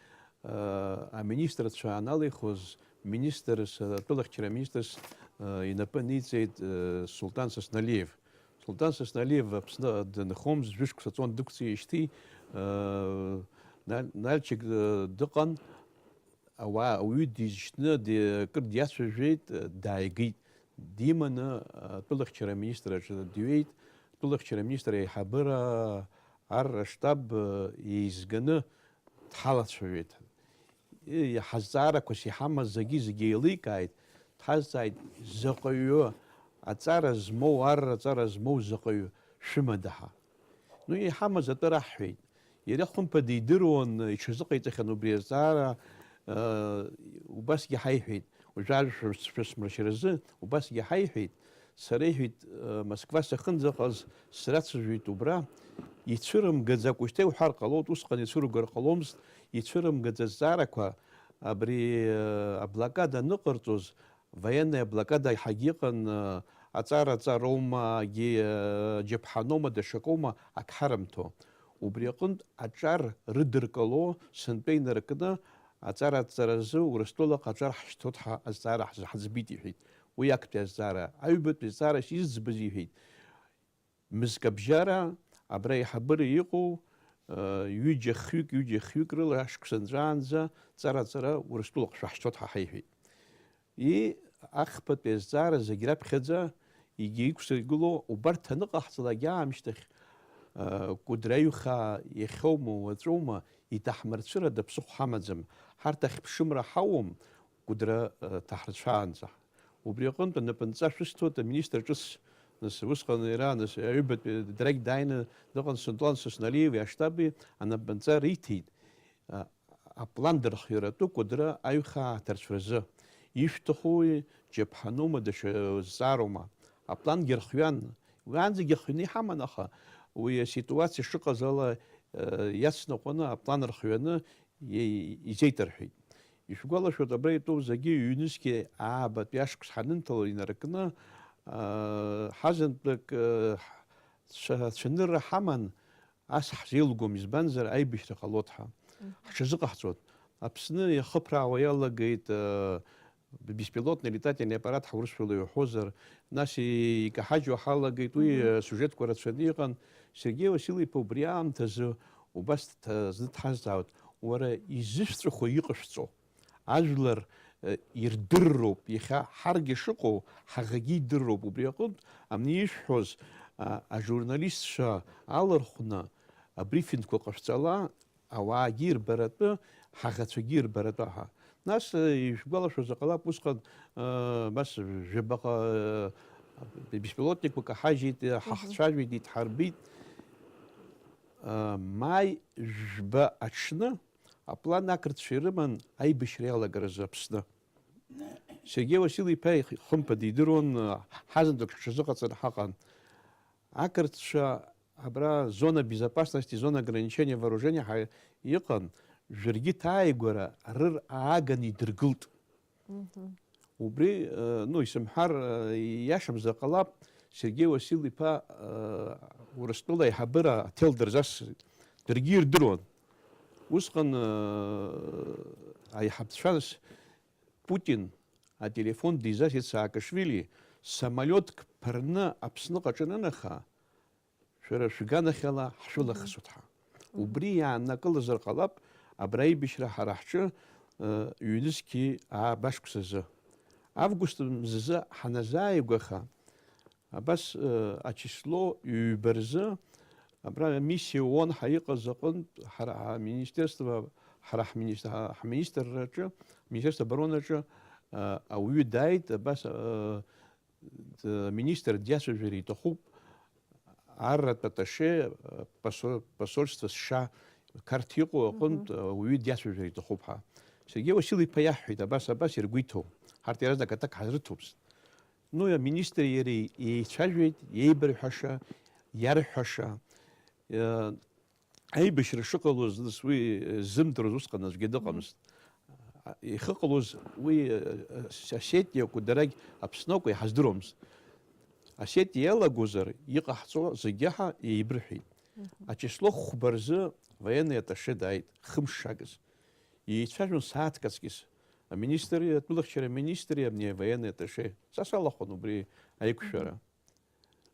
э, аминистрцәа аналихуаз, министрс, атәылахьчара аминистрс, э, инапы ниҵеит, э, Султан Сасналиев. Султан Сасналиев Аԥсны дынхомызт, жәышықәса ҵуан дықәҵижьҭеи, э, Наль-, Нальчик, э, дыҟан, ауаа, ауаҩы дизшьны, ди-, акыр диацәажәеит, э, дааигеит. Диманы, э, атәылахьчара аминистр аҿы диҩеит, атәылахьчара аминистр аиҳабыра арра штаб, э, еизганы дҳалацәажәеит. Иҳазҵаарақәас иҳамаз зегьы-зегьы еиликааит, дҳазҵааит, заҟаҩы аҵара змоу, арра аҵара змоу заҟаҩы шәымада ҳәа. Ну, иҳамаз атәы раҳҳәеит. Иара хымԥада идыруан, иҽазыҟаиҵахьан убри азҵаара, э, убасгьы ҳаиҳәеит, уажәы ажәа шәмыршьаразы убасгьы ҳаиҳәеит, сара, иҳәеит, э, Москва сахьынӡаҟаз срацәажәеит убра, ицәырымгаӡакәа, шьҭа иуҳәар ҟалоит, усҟан ицәыргар ҟаломызт, ицәырымгаӡа азҵаарақәа абри, э, аблокада аныҟарҵоз, военная блокада ҳагьыҟан, э, аҵара ҵароума, агьи, э, џьаԥҳаноума, даҽакоума, ак ҳарымҭо. Убри аҟынтә аҿар рыдыркыло, сынтәа инаркны, аҵара аҵаразы Урыстәылаҟа аҿар ҳшьҭоит ҳәа азҵаара ҳзы-, ҳаӡбеит, иҳәеит. Уи актәи азҵаара, аҩбатәи азҵаарас изӡбыз, иҳәеит. Мызкабжьара абра аиҳабыра иҟоу, э, ҩыџьа хҩык, ҩыџьа хҩык рыла ашықәс анҵәаанӡа ҵара-ҵара Урыстәылаҟа шәаҳшьҭоит ҳәа ҳаиҳәеит. И, ахԥатәи азҵаара зегь раԥхьаӡа егьи иқәзыргыло, убарҭ аныҟаҳҵалак аамышьҭахь, э, Кәыдры аҩхаа иахьоума, уаҵәоума, иҭаҳмырцәырада ԥсыхәа ҳамаӡам. Ҳарҭ ахьԥшымра ҳауам, Кәыдры, э, ҭаҳрацәаанӡа. Убри аҟынтә анапынҵа шәысҭоит аминистр ҿыц, нас, усҟан иара, нас, аҩбатәи Драгь дааины дыҟан, Сулҭан Сосналиеви аштаби анапынҵа риҭеит, а, аплан дырхиаратәы Кәыдры аҩхаа аҭарцәразы. Ишәҭахуи, џьаԥҳанума, даҽа зҵаароума? Аплангьы рхиан. Уаанӡагьы ахианы иҳаман, аха уи аситуациа шыҟаз ала, э, иацныҟәаны аплан рхианы и-, изеиҭарҳәеит. Ишәгәалашәоит, абра итәоу зегьы ҩнызқьи аабатәи ашықәс ҳанынҭало инаркны, аа, ҳазынтәык, э, цәа-, цәанырра ҳаман, ас ҳзеилгом, избанзар, аибашьра ҟалоит ҳәа. Мгм. Ҳҽазыҟаҳҵоит. Аԥсны иахыԥраауа иалагеит, э, беспилотный летательный аппарат ҳаурысшәала иуҳәозар, нас и-, икаҳажьуа ҳалагеит, уи, Мгм. э, сюжетқәа рацәаны иҟан. Сергеи Васил-иԥа убри аамҭазы убас дҭа-, зны дҳазҵаауеит, уара изышәҵәахуа иҟашәҵо? Ажәлар, э, ирдырроуп, иахьа ҳаргьы шыҟоу, ҳаӷагьы идырроуп. Убри аҟынтә, абни ишәҳәоз, а, ажурналистцәа алархәны абрифингқәа ҟашәҵала, ауаагьы ирбаратәы, ҳаӷацәагьы ирбаратәы ҳәа. Нас, э, ишәгәалашәозар ҟалап, усҟан, э, абас жәабаҟа, э, беспилотникқәа каҳажьит, э, Мгм. ҳахцәажәеит, идҳарбеит. Э, маи жәба аҽны аплан ақырҭцәа ирыман аибашьра иалагаразы Аԥсны. Сергеи Васил-иԥа ихымԥада идыруан, э, ҳазынтәык ҳҽазыҟаҵаны ҳаҟан. Ақырҭцәа абра зона безопасности, зона ограничения вооружения ҳәа иҟан, жәыргьыҭ ааигәара рыр ааганы идыргылт. Мгм. Убри, э, ну, исымҳәар, э, ииашамзар ҟалап, Сергеи Васил-иԥа, э, Урыстәыла аиҳабыра аҭел дырзасит. Даргьы ирдыруан. Усҟан, э, аиҳабацәа, нас, Путин ателефон дизасит Саакашвили, самолиотк ԥырны Аԥсныҟа аҿананаха, шәара шәганахьала ҳшәылахысуеит ҳәа. Мгм. Убри иааннакылазар ҟалап, абра аибашьра ҳара ҳҿы, э, ҩнызқьи ааба шықәсазы. Август мзазы ҳаназааигәаха, абас, э, ачисло ҩба рзы, абра миссиа ООН ҳәа иҟаз аҟынтә, ҳара ҳминистерство, ҳара ҳминис-, ҳа-, ҳминистрраҿы, Министерство обороны аҿы, э, ауаҩы дааит, абас, э, д-, министр диацәажәар иҭахуп, арратә аташе, э, посо-, посольство США Қарҭ иҟоу аҟынтә, Мгм. э, уаҩы диацәажәар иҭахуп ҳәа. Сергеи Васил-иԥа иаҳҳәеит, абас, абас иргәы иҭоу. Ҳарҭ иаразнак аҭак ҳазрыҭоуп. Ну, аминистри иареи еицәажәеит, иеибарҳәаша, иарҳәаша. Э, аибашьра шыҟалоз, нас, уи, э, ззымдыруаз усҟан аӡәгьы дыҟамызт. А, ихыҟалоз уи, э, э, Осетиа акәу, дарагь Аԥсны акәу иҳаздыруамызт. Осетиа иалагозар, иҟаҳҵо зегьы ҳа еибырҳәеит. Мгм. Ачисло хәба рзы военный атташе дааит, хымш шагыз. Еицәажәон сааҭк аҵкьыс. Аминистри, атәылахьчара аминистри, абни авоенный атташе. Са салахәын убри аиқәшәара. Мгм.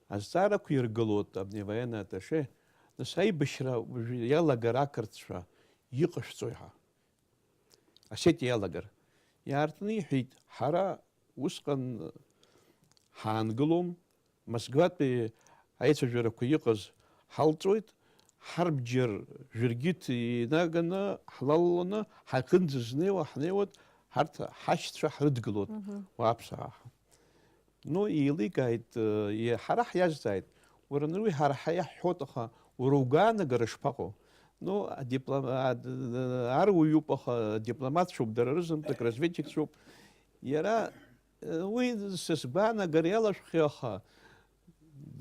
Азҵаарақәа иргылоит абни авоенный атташе, нас аибашьра уажәы иалагар ақырҭцәа иҟашәҵои ҳәа. Осетиа иалагар. Иаартны иҳәеит, ҳара усҟан ҳаангылом, Москватәи аицәажәарақәа иҟаз ҳалҵуеит, ҳарбџьар жәыргьыҭ инаганы, ҳлалаланы, ҳахьынӡазнеиуа ҳнеиуеит, ҳарҭ ҳашьцәа ҳрыдгылоит, Мгм. уааԥсаа ҳәа. Ну, еиликааит, э, ҳара ҳиазҵааит, уара, ну, уи ҳара ҳиаҳҳәоит, аха уара угәаанагара шԥаҟоу? Ну, адипло-, а, д-, д-, ар уаҩуп, аха дипломатцәоуп, дара рызынтәык разведчикцәоуп. Иара, э, уи са сгәаанагара иалашәхи, аха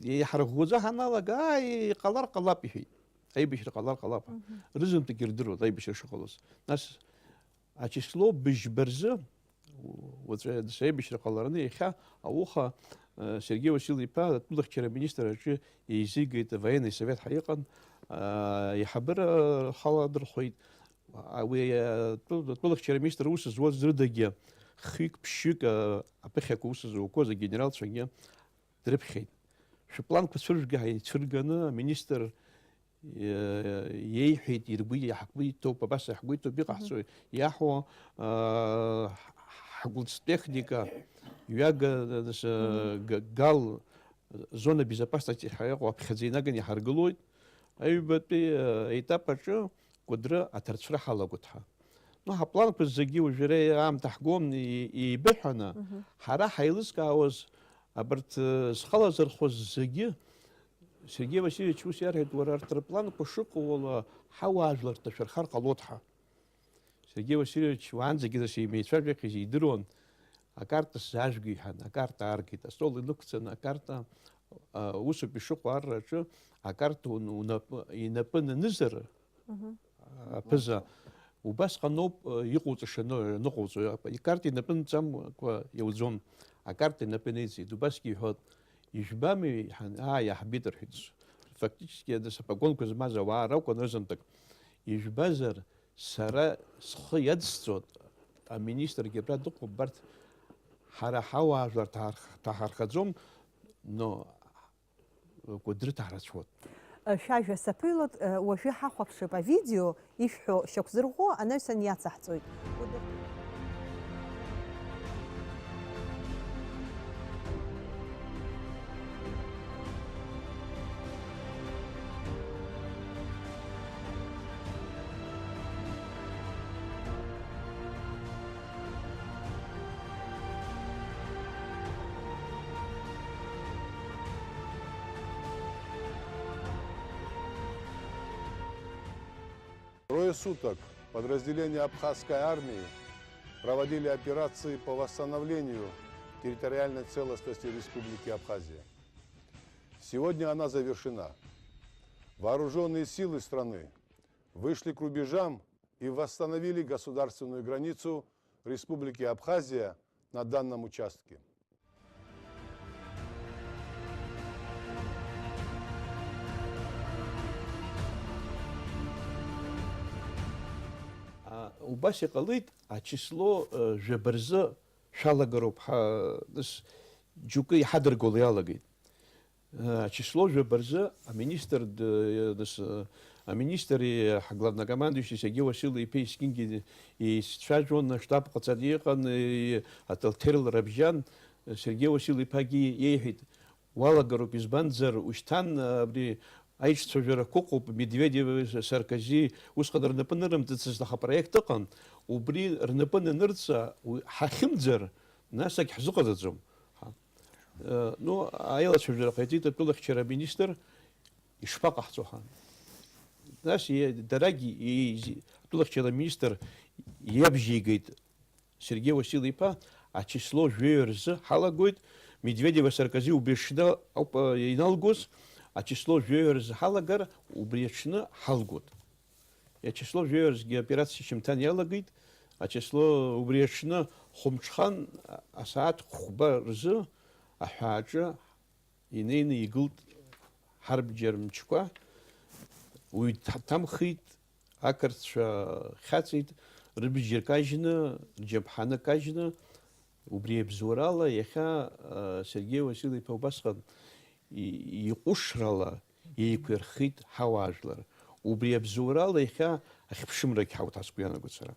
иҳарӷәӷәаӡа ҳаналага, ааи, иҟалар ҟалап, иҳәеит. аибашьра ҟалар ҟалап ҳәа. Рызынтәык ирдыруан аибашьра шыҟалоз. Нас ачисло быжьба рзы, уаҵәы аибашьра ҟалараны, иахьа ауха, э, Сергеи Васил-иԥа атәылахьчара аминистр аҿы еизигеит, авоенный совет ҳәа иҟан, э, аиҳабыра халадырхәеит. А, уи, э, атәы-, атәылахьчара аминистр аус зуаз рыдагьы хҩык-ԥшьҩык, э, аԥыхьақәа аус зуқәоз агенералцәагьы дрыԥхьеит. Шәыпланқәа цәыржәга ҳәа ицәырганы, аминистр, э, иеиҳәеит, иргәы иаҳгәы иҭоуп, абас иаҳгәы иҭоуп, иҟаҳҵои, иаҳуа, э, ҳ-, ҳгәылҵтехника ҩага, нас, э, г-, гал, зона безопасности ҳәа иҟоу аԥхьаӡа инаганы иҳаргылоит. Аҩбатәи, э, етап аҿы Кәыдры аҭарцәра ҳалагоит ҳәа. Ну, ҳапланқәа зегьы уажәы иара аамҭа ҳгон и-, еибыҳәаны, ҳара ҳаилызкаауаз абарҭ, э, зхалазырхәыз зегьы, Сергеи Васильевич ус иарҳәеит, уара арҭ рыпланқәа шыҟоу ала ҳауаажәлар ҭашәырхар ҟалоит ҳәа. Сергеи Васильевич уаанӡагьы нас имеицәажәахьаз идыруан, акарта сзаажәго иҳәан, акарта ааргеит, астол инықәҵаны акарта, а, усоуп ишыҟоу арраҿы, акарта ун-, унапы, инапы нанызар, аԥыза, убасҟаноуп, э, иҟоуҵаша аны-, аныҟоуҵо, икарта инапы нҵамкәа иауӡом, акарта инапы неиҵеит, убасгьы иҳәоит, ижәбами, ҳан-, аа, иаҳбеит, рҳәеит. Фактически, аны сапагонқәа змаз ауаа ракәын рызынтәык. Ижәбазар, сара схы иадсҵоит, аминистргьы абра дыҟоуп, убарҭ ҳара ҳауаажәлар ҭаҳарх-, ҭаҳархаӡом, но Кәыдры ҭаҳрацәоуп. Шәажәа саԥыҩлоит, уажәы ҳахәаԥшып авидео, ишәҳәо шьақәзырӷәӷәо анаҩсан иацаҳҵоит. Кәыдыр. Трое суток подразделения Абхазской армии проводили операции по восстановлению территориальной целостности Республики Абхазия. Сегодня она завершена. Вооружённые силы страны вышли к рубежам и восстановили государственную границу Республики Абхазия на данном участке. А, убас иҟалеит, ачисло, э, жәаба рзы шәалагароуп ҳәа, нас, џьоукы иҳадыргало иалагеит. Э, ачисло жәаба рзы аминистр д-, нас, э, аминистри ҳглавнокомандующи Сергеи Васил-иԥеи есқьынгьы еицәажәон, аштаб ҟаҵаны иҟан, и-, аҭелҭел рабжьан, Сергеи Васил-иԥагьы иеиҳәеит, уалагароуп, избанзар, ушьҭан, э, абри аиҿцәажәарақәа ыҟоуп, Медведев, Саркози, усҟан рнапы нырымҵыцызт, аха апроект ыҟан, убри рнапы нанырҵа, уи ҳахьымӡар, нас егь ҳзыҟаҵаӡом. Э, ну, аилацәажәара ҟаиҵеит атәылахьчара аминистр, ишԥаҟаҳҵо ҳәа. Нас, е-, дарагь, е-, зи-, атәылахьчара аминистр иабжьеигеит Сергеи Васил-иԥа, ачисло жәаҩа рзы ҳалагоит, Медведева Саркози убри аҽны ауп, э, иналгоз, ачисло жәаҩа рзы ҳалагар, убри аҽны ҳалгоит. Ачисло жәаҩа рзгьы аоперациа шьымҭан иалагеит, ачисло убри аҽны хәымҽхан, а-, асааҭ хәба рзы аҳәааҿы инеины игылт ҳарбџьар мчқәа, уаҩ дҭамхеит, ақырҭцәа хьаҵит, рыбџьар кажьны, рџьаԥҳаны кажьны, убри абзоурала иахьа, а, Сергеи Васил-иԥа убасҟан и-, иҟәышрала еиқәирхеит ҳауаажәлар. Убри абзоурала иахьа ахьԥшымрагь ҳауҭ, ас сгәы иаанагоит сара.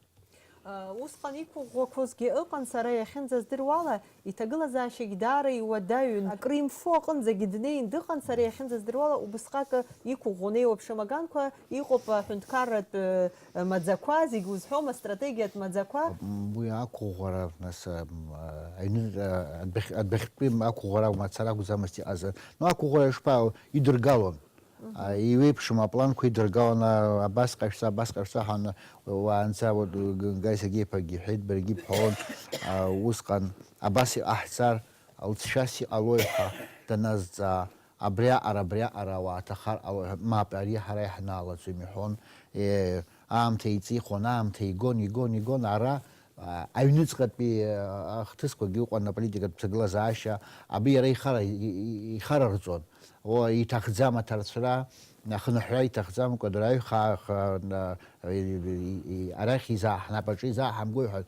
Усҟан иқәыӷәӷәақәозгьы ыҟан, сара иахьынӡаздыруала, иҭагылазаашьагь даара иуадаҩын. Акры имфо аҟынӡагьы днеин дыҟан, сара иахьынӡаздыруала, убысҟак иқәыӷәӷәон, еиуеиԥшым аганқәа, иҟоуп аҳәынҭқарратә, э, маӡақәа, зегь узҳәом, астратегиатә маӡақәа. Уи ақәыӷәӷәара, нас, м, аҩны, адәахь-, адәахьтәи ақәыӷәӷәара мацара акәӡамызт иҟаз. Ну, ақәыӷәӷәара ишԥа-, идыргалон. А, иеиуеиԥшым апланқәа идыргалон, а, абас ҟашәҵа, абас ҟашәҵа ҳәа, уаанӡа, вот, Г-, Гаи Сергеи-иԥагьы иҳәеит, баргьы бҳәон, а, усҟан абас иҟаҳҵар, лҵшәас иҟалои ҳәа даназҵаа, Абриаҟара, абриаҟара ауаа ҭахар ҟалоит ҳәа, мап, ари ҳара иаҳнаалаӡом иҳәон. Е, аамҭа еиҵихуан, аамҭа игон, игон, игон, ара, а, аҩныҵҟатәи, а, ахҭысқәагьы ыҟан аполитикатә ҭагылазаашьа, абри иара ихара, и-, и-, ихарарҵон. О, иҭахӡам аҭарцәра, ахынҳәра иҭахӡамкәа дара аҩхаа, х-, на-, и-, и-, и-, арахь изаа-, ҳнапаҿы изааҳамгои ҳәа,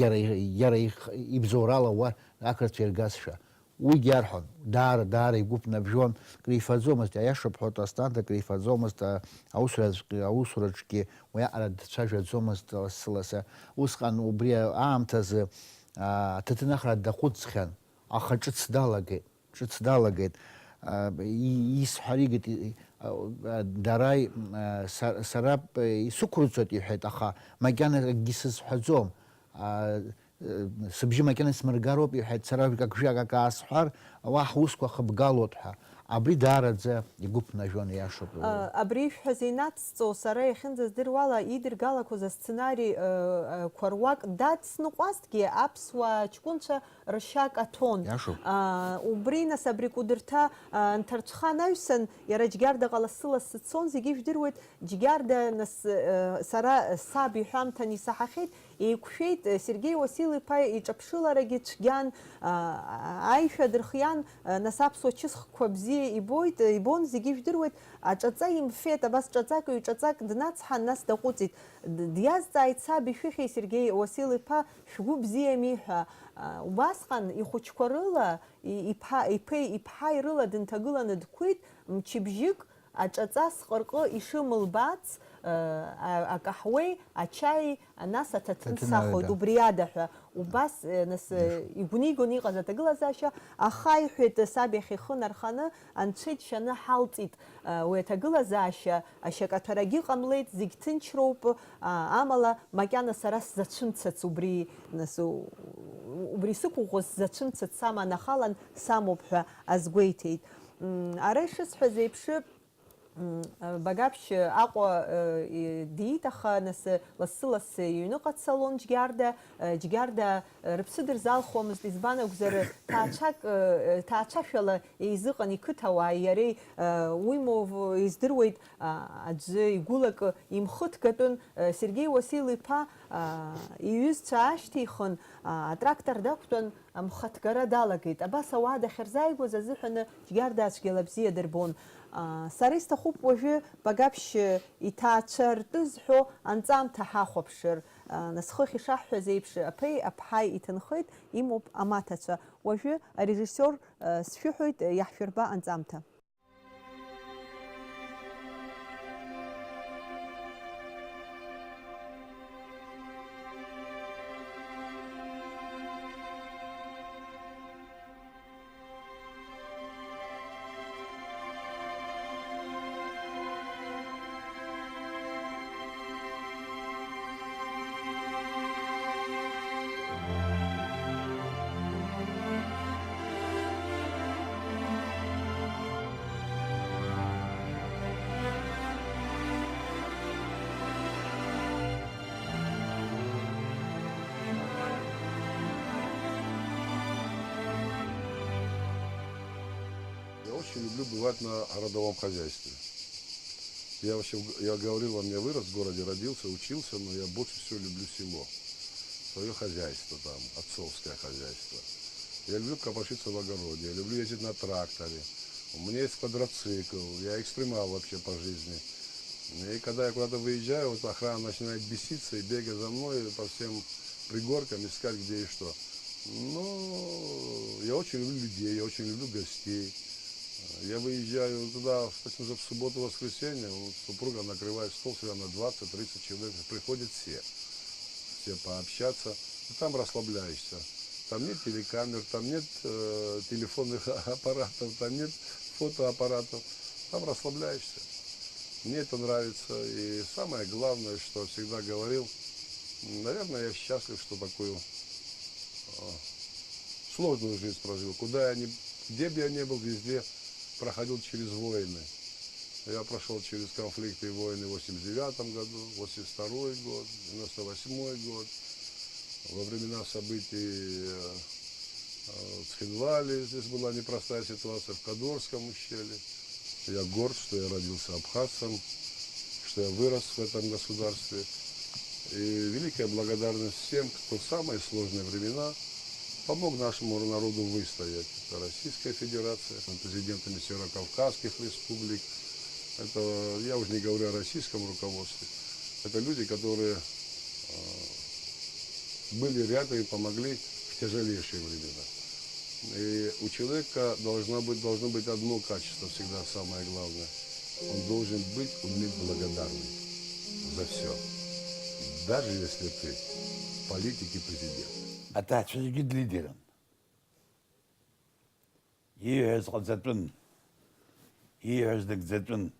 иара, иара их-, ибзоурала уа ақырҭцәа иргазшәа. Уигьы арҳәон, даара, даара игәы ԥнажәон, крифаӡомызт, аиаша бҳәоит, Асҭанда, крифаӡомызт, а-, аусураҿ-, аусураҿгьы уиаҟара дцәажәаӡомызт лассы-лассы. Усҟан убри аамҭазы, а, аҭаҭын ахра даҟәыҵхьан, аха ҿыц далагеит, ҿыц далагеит. А, и-, исҳәаригеит, и-, а, а, дара, а, са-, сара, а, исықәырҵоит, иҳәеит, аха макьана акгьы сызҳәаӡом. А, Сыбжьы макьана исмыргароуп, иҳәеит, сара акы-, акы аасҳәар, уаҳа усқәа хыбгалоит ҳәа. Абри даараӡа игәы ԥнажәон, иашоуп. Абри ишәҳәаз инацҵо, сара иахьынӡаздыруала, идыргалақәоз асценари, ы, ы, қәа руак дацныҟәазҭгьы, аԥсуаа ҷкәынцәа ршьа каҭәон. Иашоуп. А, убри, нас, абри Кәыдырҭа, а, нҭарцәха анаҩсан, иара Џьгьардаҟа лассы-лассы дцон, зегьы ижәдыруеит, Џьгьарда, нас, ы, сара саб иҳәамҭан исаҳахьеит, Еиқәшәеит, Сергеи Уасил-иԥа иҿаԥшыларагьы цәгьан, а, аишәа дырхиан, а, нас аԥсуа чысхқәа бзиа ибоит, ибон, зегьы ижәдыруеит, аҿаҵа имфеит, абас ҿаҵак, ҩ-ҿаҵак днацҳан, нас даҟәыҵит. Д-, диазҵааит саб ишәыхьи, Сергеи Уасил-иԥа, шәгәы бзиами ҳәа. А, убасҟан ихәыҷқәа рыла, и-, иԥа, иԥеи иԥҳаи рыла дынҭагыланы дқәит, мчыбжьык, Аҿаҵас ҟырҟы ишымылбац, а, акаҳуеи ачаи, нас аҭаҭын Ҭаҭын сахоит, ада. Убри ада ҳәа. Убас, э, нас, э, Иашоуп. Игәнигон иҟаз аҭагылазаашьа, аха, иҳәеит, саб иахь ихы нарханы, анцәа иџьшьаны ҳалҵит, а, уи аҭагылазаашьа, ашьакаҭәарагьы ҟамлеит, зегь ҭынчроуп, а, амала, макьана сара сзацәымцац убри, нас, у-, убри сықәыӷәӷәоз сзацәымцац саманахалан самоуп ҳәа азгәеиҭеит. М, ара ишысҳәаз еиԥш, М, Багаԥшь Аҟәа, э, и-, диит, аха нас, э, лассы-лассы иҩныҟа дцалон Џьгьарда. Э, Џьгьарда, э, рыԥсы дырзалхуамызт, избан акәзар, ҭаацәак, э, э, ҭаацәашәала еизыҟан иқыҭауааи иареи, э, уимоу, издыруеит, а, аӡәы игәылакы имхыҭгатәын, э, Сергеи Уасил-иԥа, а, иҩызцәа аашьҭихын, а, атрактор дақәтәан, Амхаҭгара далагеит. Абас ауаа дахьырзааигәаз азыҳәаны Џьгьарда цәгьала бзиа дырбон. Аа, сара исҭахуп уажәы Багаԥшь иҭаацәа ртәы зҳәо анҵамҭа ҳахәаԥшыр. Аа, нас хыхь ишаҳҳәаз еиԥш, аԥеи аԥҳаи иҭынхеит, имоуп амаҭацәа. Уажәы арежиссиор, аа, сшәыҳәоит, иаҳшәырба анҵамҭа. Я очень люблю бывать на родовом хозяйстве. Я вообще, я говорил вам, я вырос в городе, родился, учился, но я больше всего люблю село. Свое хозяйство там, отцовское хозяйство. Я люблю копошиться в огороде, я люблю ездить на тракторе. У меня есть квадроцикл, я экстремал вообще по жизни. И когда я куда-то выезжаю, вот охрана начинает беситься и бегать за мной по всем пригоркам, искать где и что. Ну, я очень люблю людей, я очень люблю гостей. Я выезжаю туда, в, в субботу-воскресенье, вот супруга накрывает стол всегда на двадцать-тридцать человек, приходят все, все пообщаться, и там расслабляешься. Там нет телекамер, там нет, э, телефонных аппаратов, там нет фотоаппаратов, там расслабляешься. Мне это нравится, и самое главное, что всегда говорил, м, наверное, я счастлив, что такую, э, сложную жизнь прожил. Куда я не, где бы я не был, везде проходил через войны. Я прошёл через конфликты и войны в восемьдесят девятом году, восемьдесят второй год, девяносто восьмой год. Во времена событий, э, э, в Цхинвале здесь была непростая ситуация, в Кадорском ущелье. Я горд, что я родился абхазцем, что я вырос в этом государстве. И великая благодарность всем, кто в самые сложные времена помог нашему народу выстоять. Это Российская Федерация, президентами северокавказских республик. Это, я уже не говорю о российском руководстве. Это люди, которые э, были рядом и помогли в тяжелейшие времена. И у человека должна быть, должно быть одно качество всегда самое главное. Он должен быть уметь благодарным за все. Даже если ты политик и президент. Аҭаацәа зегьы длидерын. Ииҳәаз ҟаҵатәын, ииҳәаз нагӡатәын.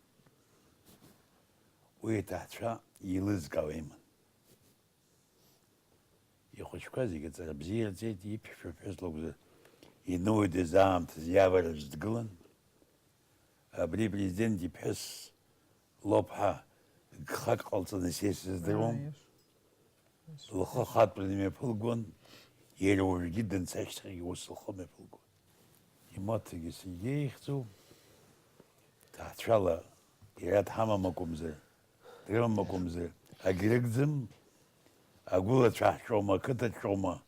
Уи аҭаацәа еилызкаауа иман. Ихәыҷқәа зегьы аҵара бзиа ирҵеит, иԥшәма ԥҳәыс лакәзар, инуаҩдаз аамҭазы иавараҿ дгылан. Абри апрезидент иԥҳәыс лоуп ҳәа гхак ҟалҵаны са исыздыруам. Лхы ахатәаны имҩаԥылгон, иара уажәгьы данца ашьҭахьгьы ус лхы мҩаԥылгон. Имаҭагьы саргьы еиӷьӡоу, ҭаацәала иара дҳамам акәымзар, дрымам акәымзар, агьрыгӡам, агәылацәа ҳшәома, ақыҭаҿ ҳшәома,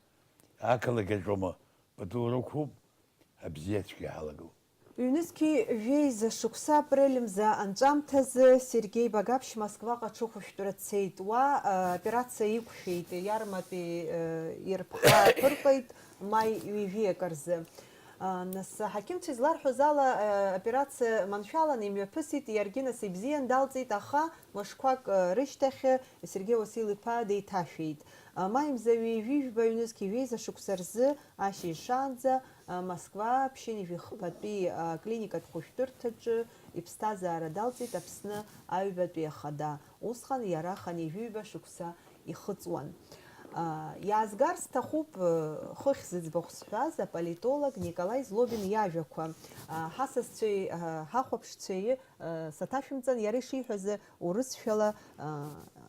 ақалақь аҿоума, пату рықәуп, абзиацәгьа ҳалагылоуп. Ҩнызқьи жәеиза шықәса апрель мза анҵәамҭазы Сергеи Багаԥшь Москваҟа аҽыхәышәтәра дцеит. Уа, а, операциа иқәшәеит, иарматәи, а, ирԥҳа аԥырҟеит маи ҩажәи акы рзы. А, нас, аҳақьымцәа изларҳәоз ала, а, операциа маншәаланы имҩаԥысит, иаргьы нас ибзиан далҵит, аха мышқәак, а, рышьҭахь Сергеи Уасил-иԥа деиҭашәеит. А, маи мза ҩажәи жәба ҩнызқьи жәеиза шықәса рзы ашьыжь шаанӡа Москва, ԥшьынҩажәи хԥатәи аклиникатә хәышәтәырҭаҿы иԥсҭазаара далҵит Аԥсны аҩбатәи ахада, усҟан иара хынҩажәи ҩба шықәса ихыҵуан. Иаазгар сҭахуп хыхь зыӡбахә сҳәаз аполитолог Николаи Злобин иажәақәа. Ҳасасцәеи ҳахәаԥшцәеи саҭашәымҵан, иара ишиҳәаз урысшәала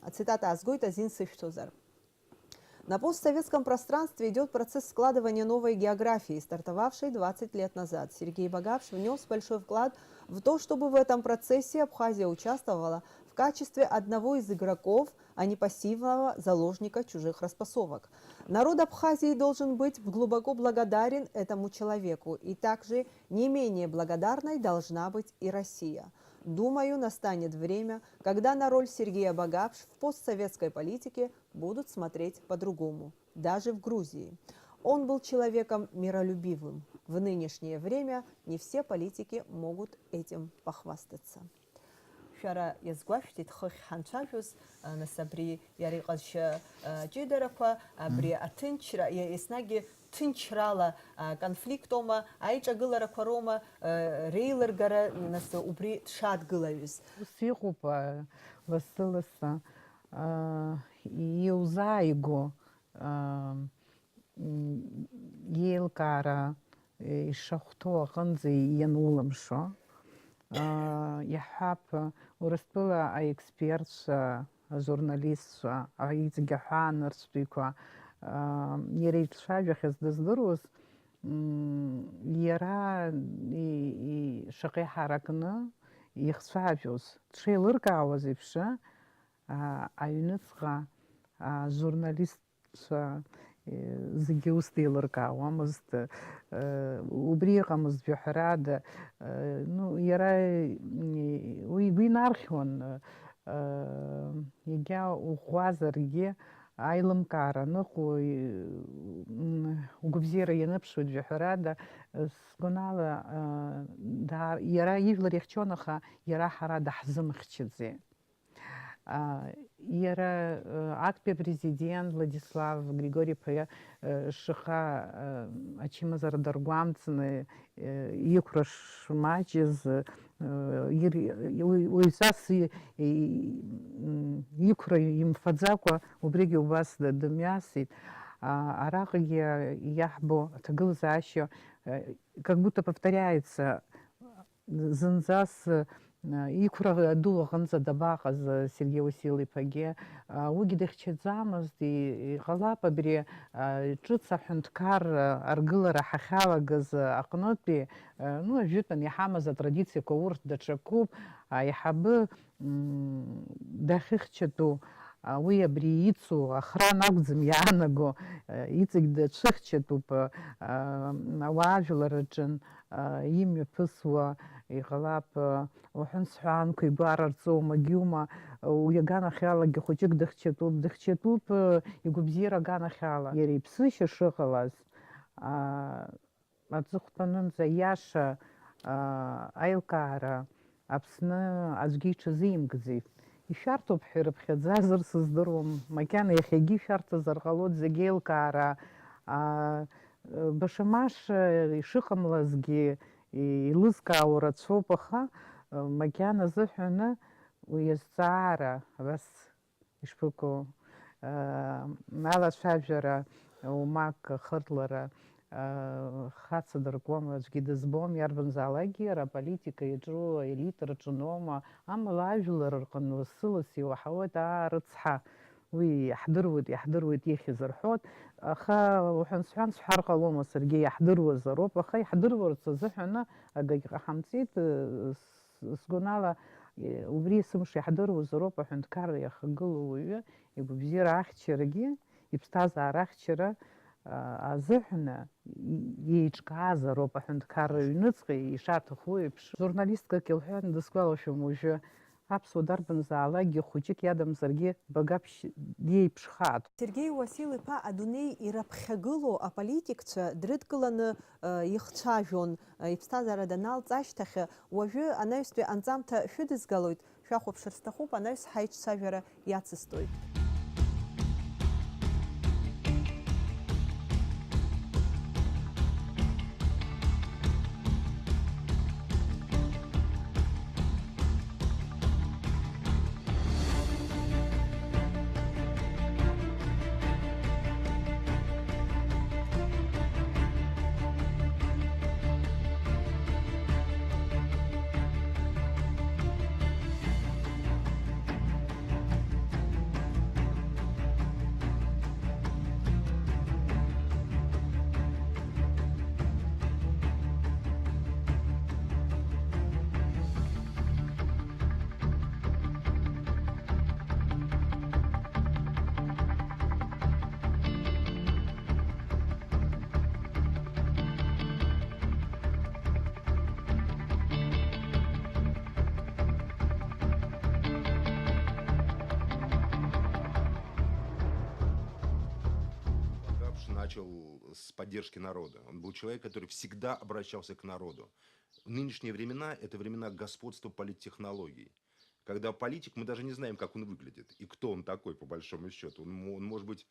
ацитата аазгоит, азин сышәҭозар. На постсоветском пространстве идёт процесс складывания новой географии, стартовавшей двадцать лет назад. Сергей Багапш внёс большой вклад в то, чтобы в этом процессе Абхазия участвовала в качестве одного из игроков, а не пассивного заложника чужих распасовок. Народ Абхазии должен быть глубоко благодарен этому человеку, и также не менее благодарной должна быть и Россия. Думаю, настанет время, когда на роль Сергея Багапш в постсоветской политике будут смотреть по-другому, даже в Грузии. Он был человеком миролюбивым. В нынешнее время не все политики могут этим похвастаться. Шәара иазгәашәҭеит хыхь ҳанцәажәоз, нас абри иара иҟазшьа ҷыдарақәа, абри аҭынчра, еснагь ҭынчрала, а, конфликтоума, аиҿагыларақәа роума, а, реилыргара, нас, убри дшадгылаҩыз. Ус иҟоуп, а, лассы-лассы, а, иузааигәоу, а, м, иеилкаара, э, ишахәҭоу аҟынӡа ианулымшо. А, иаҳҳәап, Урыстәыла аекспертцәа, ажурналистцәа, аиҵегь аҳәаанырцәтәиқәа, аа, иара ицәажәахьаз дыздыруаз, м, иара и-, и-, шаҟа иҳаракны ихцәажәоз, дшеилыркаауаз еиԥш, аа, аҩныҵҟа, аа, журналистцәа, е, зегьы ус деилыркаауамызт, э, убри ыҟамызт жәаҳәарада, э, ну, иара, м, уи, уи инархьуан, э, егьа уӷәӷәазаргьы, аилымкаара аныҟоу, и-, м, угәабзиара ианыԥшуеит жәаҳәарада, э, сгәанала, э, даа-, иара ижәлар иахьчон, аха иара ҳара даҳзымхьчаӡеит. А, иара, э, актәи апрезидент Владислав Григори-иԥа, э, шаҟа, э, ачымазара даргәамҵны, э, иқәра шмаҷыз, э, ир-, уи-, уаҩҵас и-, и-, м, иқәра имфаӡакәа, убригьы убас д-, дымҩасит. А, араҟагьы иаҳбо аҭагылазаашьа, э, как будто повторяется, зынӡас, э, Иқәра ду аҟынӡа дабаҟаз Сергеи Уасил-иԥагьы? Уигьы дыхьчаӡамызт, иҟалап абри ҿыц аҳәынҭқар аргылара ҳахьалагаз аҟнытәи, ну, ажәытәан иҳамаз атрадициақәа урҭ даҽакуп, аиҳабы дахьыхьчатәу, уи абри ицу охрана акәӡам иаанаго, иҵегь дацәыхьчатәуп, ауаажәлар рҿын имҩаԥысуа, иҟалап, уҳәан-сҳәанқәа игәы арарҵома, гьума, уи аганахьалагьы хәыҷык дыхьчатәуп, дыхьчатәуп, игәабзиара аганахьала. Иара иԥсышьа шыҟалаз, аҵыхәтәанынӡа иаша, аа, аилкаара Аԥсны аӡәгьы иҽазимкӡеит. Ишәарҭоуп ҳәа ирыԥхьаӡазар сыздыруам, макьана иахьагьы ишәарҭазар ҟалоит зегь аилкаара, аа, баша-маша ишыҟамлазгьы, и-, еилызкаауа рацәоуп, аха, макьана азыҳәаны уи азҵаара абас ишԥыкәу, аа, алацәажәара, умак ахыртлара, аа, хацадыркуама, аӡәгьы дызбом, иарбанзаалакгьы иара аполитика иаҿу аелита рҿыноума, амала ажәлар рҟны лассы-ласс иуаҳауеит, аа, рыцҳа, уи иаҳдыруеит, иаҳдыруеит ихьыз рҳәоит, аха уҳәан-сҳәан сҳәар ҟалома, саргьы иаҳдыруазароуп, аха иаҳдыруарц азыҳәаны акгьы ҟаҳамҵеит, Сгәанала, убри есымша иаҳдыруазароуп аҳәынҭқарра иахагылоу уаҩы игәабзиара ахьчарагьы, иԥсҭазаара ахьчара, а, азыҳәаны и-, иеиҿкаазароуп аҳәынҭқарра аҩныҵҟа ишаҭаху еиԥш. Журналисткак илҳәан, дысгәалашәом уажәы, аԥсуа дарбанзаалакгьы хәыҷык иадамзаргьы Багаԥшь диеиԥшхааит. Сергеи Уасил-иԥа адунеи ираԥхьагылоу аполитикцәа дрыдкыланы, э, ихцәажәон, э, иԥсҭазаара даналҵ ашьҭахь, уажәы анаҩстәи анҵамҭа шәыдызгалоит, шәахәаԥшыр сҭахуп, анаҩс ҳаиҿцәажәара иацысҵоит. Багапш начал с поддержки народа. Он был человек, который всегда обращался к народу. В нынешние времена — это времена господства политтехнологий. Когда политик, мы даже не знаем, как он выглядит и кто он такой, по большому счету. Он, мо- он может быть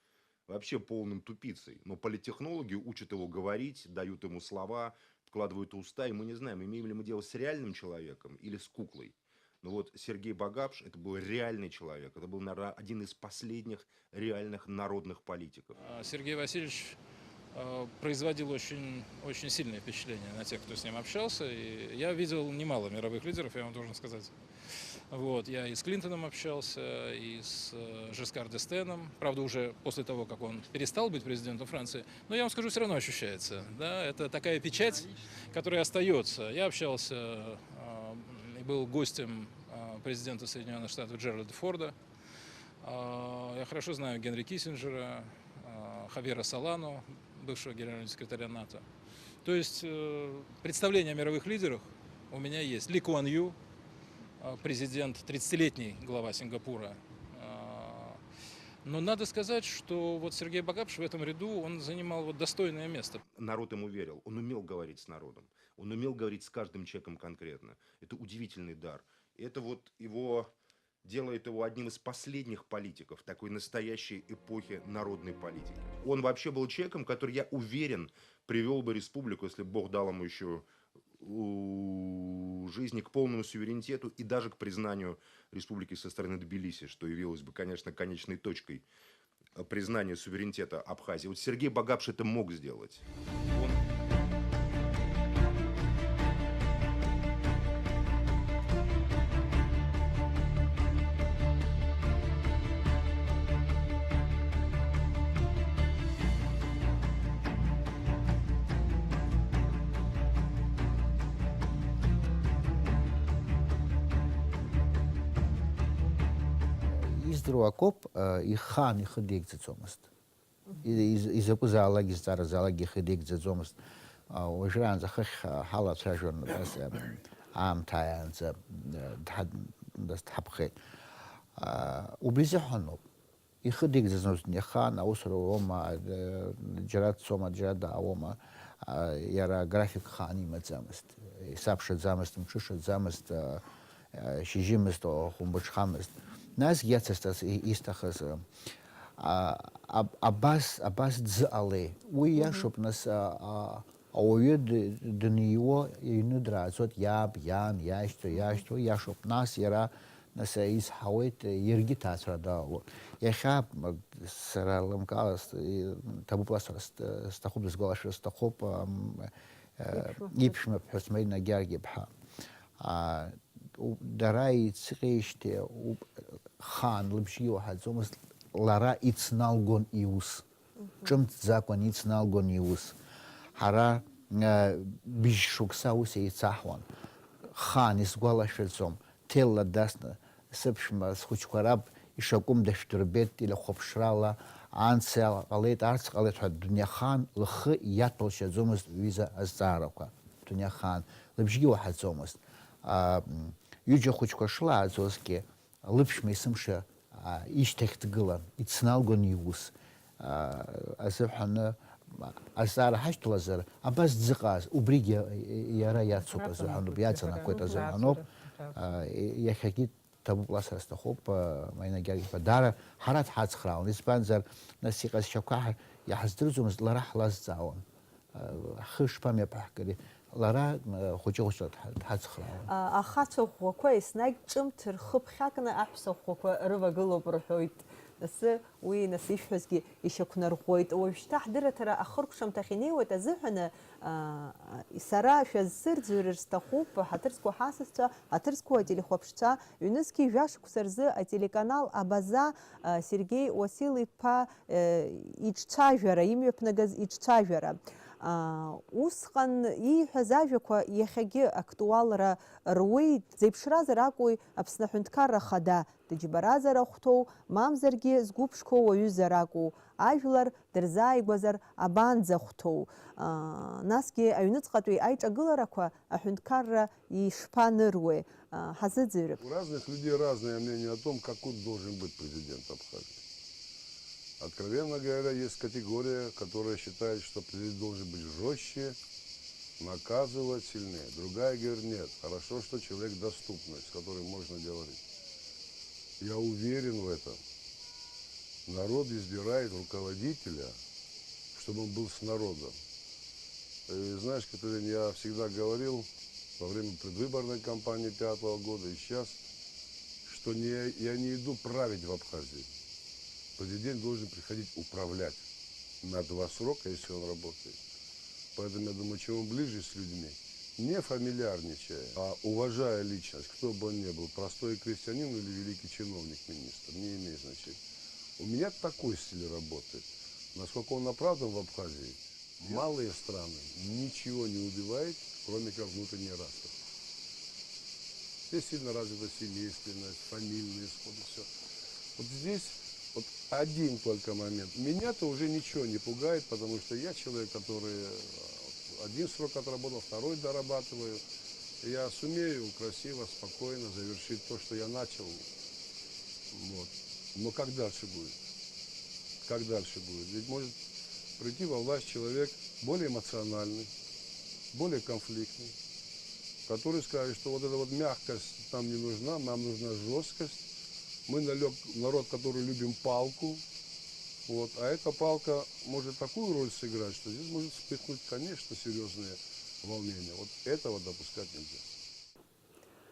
вообще полным тупицей, но политтехнологи учат его говорить, дают ему слова, вкладывают в уста, и мы не знаем, имеем ли мы дело с реальным человеком или с куклой. Но вот Сергей Багапш — это был реальный человек, это был, наверное, один из последних реальных народных политиков. А, Сергей Васильевич, э, производил очень, очень сильное впечатление на тех, кто с ним общался. И я видел немало мировых лидеров, я вам должен сказать. Вот, я и с Клинтоном общался, и с, э, Жескар д'Эстеном. Правда, уже после того, как он перестал быть президентом Франции. Но я вам скажу, всё равно ощущается. Да? Это такая печать, которая остаётся. Я общался, э, и был гостем, э, президента Соединённых Штатов Джеральда Форда. А, я хорошо знаю Генри Киссинджера, а, Хавьера Солану, бывшего генерального секретаря НАТО. То есть, э, представление о мировых лидерах у меня есть. Ли Куан Ю, а, президент, тридцатилетний глава Сингапура. А, но надо сказать, что вот Сергей Багапш в этом ряду, он занимал вот достойное место. Народ ему верил, он умел говорить с народом, он умел говорить с каждым человеком конкретно. Это удивительный дар. Это вот его делает его одним из последних политиков такой настоящей эпохи народной политики. Он вообще был человеком, который, я уверен, привёл бы республику, если бы Бог дал ему ещё, у, жизни, к полному суверенитету и даже к признанию республики со стороны Тбилиси, что явилось бы, конечно, конечной точкой, э, признания суверенитета Абхазии. Вот Сергей Багапш это мог сделать. Он Издыруа акоуп, ихаан ихы деигӡаӡомызт. Из-, изакәызаалак, изҵааразаалак ихы деигӡаӡомызт. Уажәраанӡа хыхь ҳалацәажәон, абас, аамҭа ааиаанӡа дҳа-, дҳаԥхеит. Убри изыҳәаноуп. Ихы деигӡаӡомызт, ихаан аусура уоума, џьара дцома, џьара даауома, иара график хаан имаӡамызт, исабшаӡамызт, мҽышаӡамызт, шьыжьымызт, хәымбыҽхамызт. Насгьы иацысҵарц исҭахыз, абас, абас дзыҟалеи? Уи иашоуп, нас, ауаҩы д-, дыниуо иҩны драаӡоит, иаб, иан, иашьцәа, иашьцәа, иашоуп. Нас иара, нас, изҳауеит, иаргьы ҭаацәара далалон. Иахьа, м, сара лымкаала с-, и-, ҭабуп ла сара сҭ-, сҭахуп, дысгәалашәар сҭахуп, ам, э, иԥшәма ԥҳәыс. Иԥшәма ԥҳәыс Марина Георги-иԥҳа. А, у-, дара еицыҟеижьҭеи у-, хаан лыбжьы иуаҳаӡомызт, лара ицналгон иус. Ҿымҭӡакәан ицналгон иус. Ҳара, э, быжь шықәса аус еицаҳуан. Хаан исгәалашәаӡом, ҭелла дасны, сыԥшәма, схәыҷқәа раб ишакәым дашәдырбеит, телехәаԥшрала, анс ала ҟалеит, арс ҟалеит ҳәа дунеихаан лхы иаҭәалшьаӡомызт ҩыза азҵаарақәа. Дунеихаан лыбжьгьы уаҳаӡомызт. А, м, ҩыџьа хәыҷқәа шлааӡозгьы, лыԥшәма есымша, а, ишьҭахь дгылан, ицналгон иус, а, азыҳәаны, а, азҵаара ҳашьҭалазар, абас дзыҟааз, убригьы, а, иара иацуп азыҳәаноуп, иаҵанакуеит азыҳәаноуп. А, и-, иахьагьы ҭабуп ла сара сҭахуп, а, Марина Георги-иԥа, даара ҳара дҳацхраауан, избанзар, нас иҟазшьақәа ҳа-, иаҳздырӡомызт, лара ҳлазҵаауан. Ҳхы шԥамҩаԥаҳгари? Лара, м, хәыҷы-хәыҷла дҳа-, дҳацхраауан. А, ахацәа ӷәӷәақәа еснагь ҿымҭ рхы ԥхьакны аҳәса ӷәӷәақәа рывагылоуп рҳәоит. Нас уи, нас ишәҳәазгьы ишьақәнарӷәӷәоит. Уажәшьҭа ҳдырраҭара ахыркәшамҭахь инеиуеит азыҳәаны, а, сара шәазсырӡырҩыр сҭахуп, ҳаҭыр зқәу ҳасасцәа, ҳаҭыр зқәу ателехәаԥшцәа, ҩнызқьи жәа шықәса рзы ателеканал Абаза, а, Сергеи Уасил-иԥа, э, иҿцәажәара, имҩаԥнагаз иҿцәажәара. Аа, усҟан ииҳәаз ажәақәа иахьагьы актуалра руеит, дзеиԥшразар акәу Аԥсны Аҳәынҭқарра Ахада, дыџьбаразар ахәҭоу, мамзаргьы згәы ԥшқоу уаҩызар акәу, ажәлар дырзааигәазар абанӡахәҭоу? Аа, насгьы аҩныҵҟатәи аиҿагыларақәа аҳәынҭқарра ишԥаныруеи? А, ҳазыӡырҩып. У разных людей разное мнение о том, какой должен быть президент Абхазии. Откровенно говоря, есть категория, которая считает, что президент должен быть жестче, наказывать сильнее. Другая говорит: «Нет, хорошо, что человек доступный, с которым можно говорить». Я уверен в этом. Народ избирает руководителя, чтобы он был с народом. И знаешь, Катерина, я всегда говорил во время предвыборной кампании пятого года и сейчас, что не, я не иду править в Абхазии. Президент должен приходить управлять на два срока, если он работает. Поэтому я думаю, чем он ближе с людьми, не фамильярничая, а уважая личность, кто бы он ни был, простой крестьянин или великий чиновник, министр, не имеет значения. У меня такой стиль работы. Насколько он оправдан в Абхазии, малые страны ничего не убивают, кроме как внутренние распри. Здесь сильно развита семейственность, фамильные сходы, всё. Вот здесь вот один только момент. Меня-то уже ничего не пугает, потому что я человек, который, э, один срок отработал, второй дорабатываю. Я сумею красиво, спокойно завершить то, что я начал. Вот. Но как дальше будет? Как дальше будет? Ведь может прийти во власть человек более эмоциональный, более конфликтный, который скажет, что вот эта вот мягкость нам не нужна, нам нужна жёсткость. Мы налёг-, народ, который любим палку. Вот. А эта палка может такую роль сыграть, что здесь может вспыхнуть, конечно, серьёзные волнения. Вот этого допускать нельзя.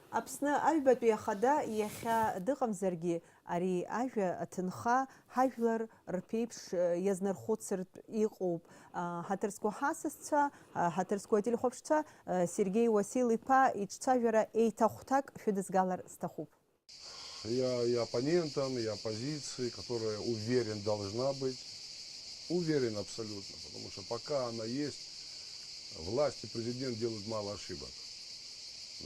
Аԥсны аҩбатәи ахада иахьа дыҟамзаргьы, ари ажәа аҭынха ҳажәлар рԥеиԥш, э, иазнархәыцыртә иҟоуп. А, ҳаҭыр зқәу ҳасасцәа, а, ҳаҭыр зқәу ателехәаԥшцәа, э, Сергеи Уасил-иԥа иҿцәажәара еиҭахәҭак шәыдызгалар сҭахуп. Я и оппонентам, и оппозиции, которая, уверен, должна быть, уверен абсолютно, потому что пока она есть, власть и президент делают мало ошибок,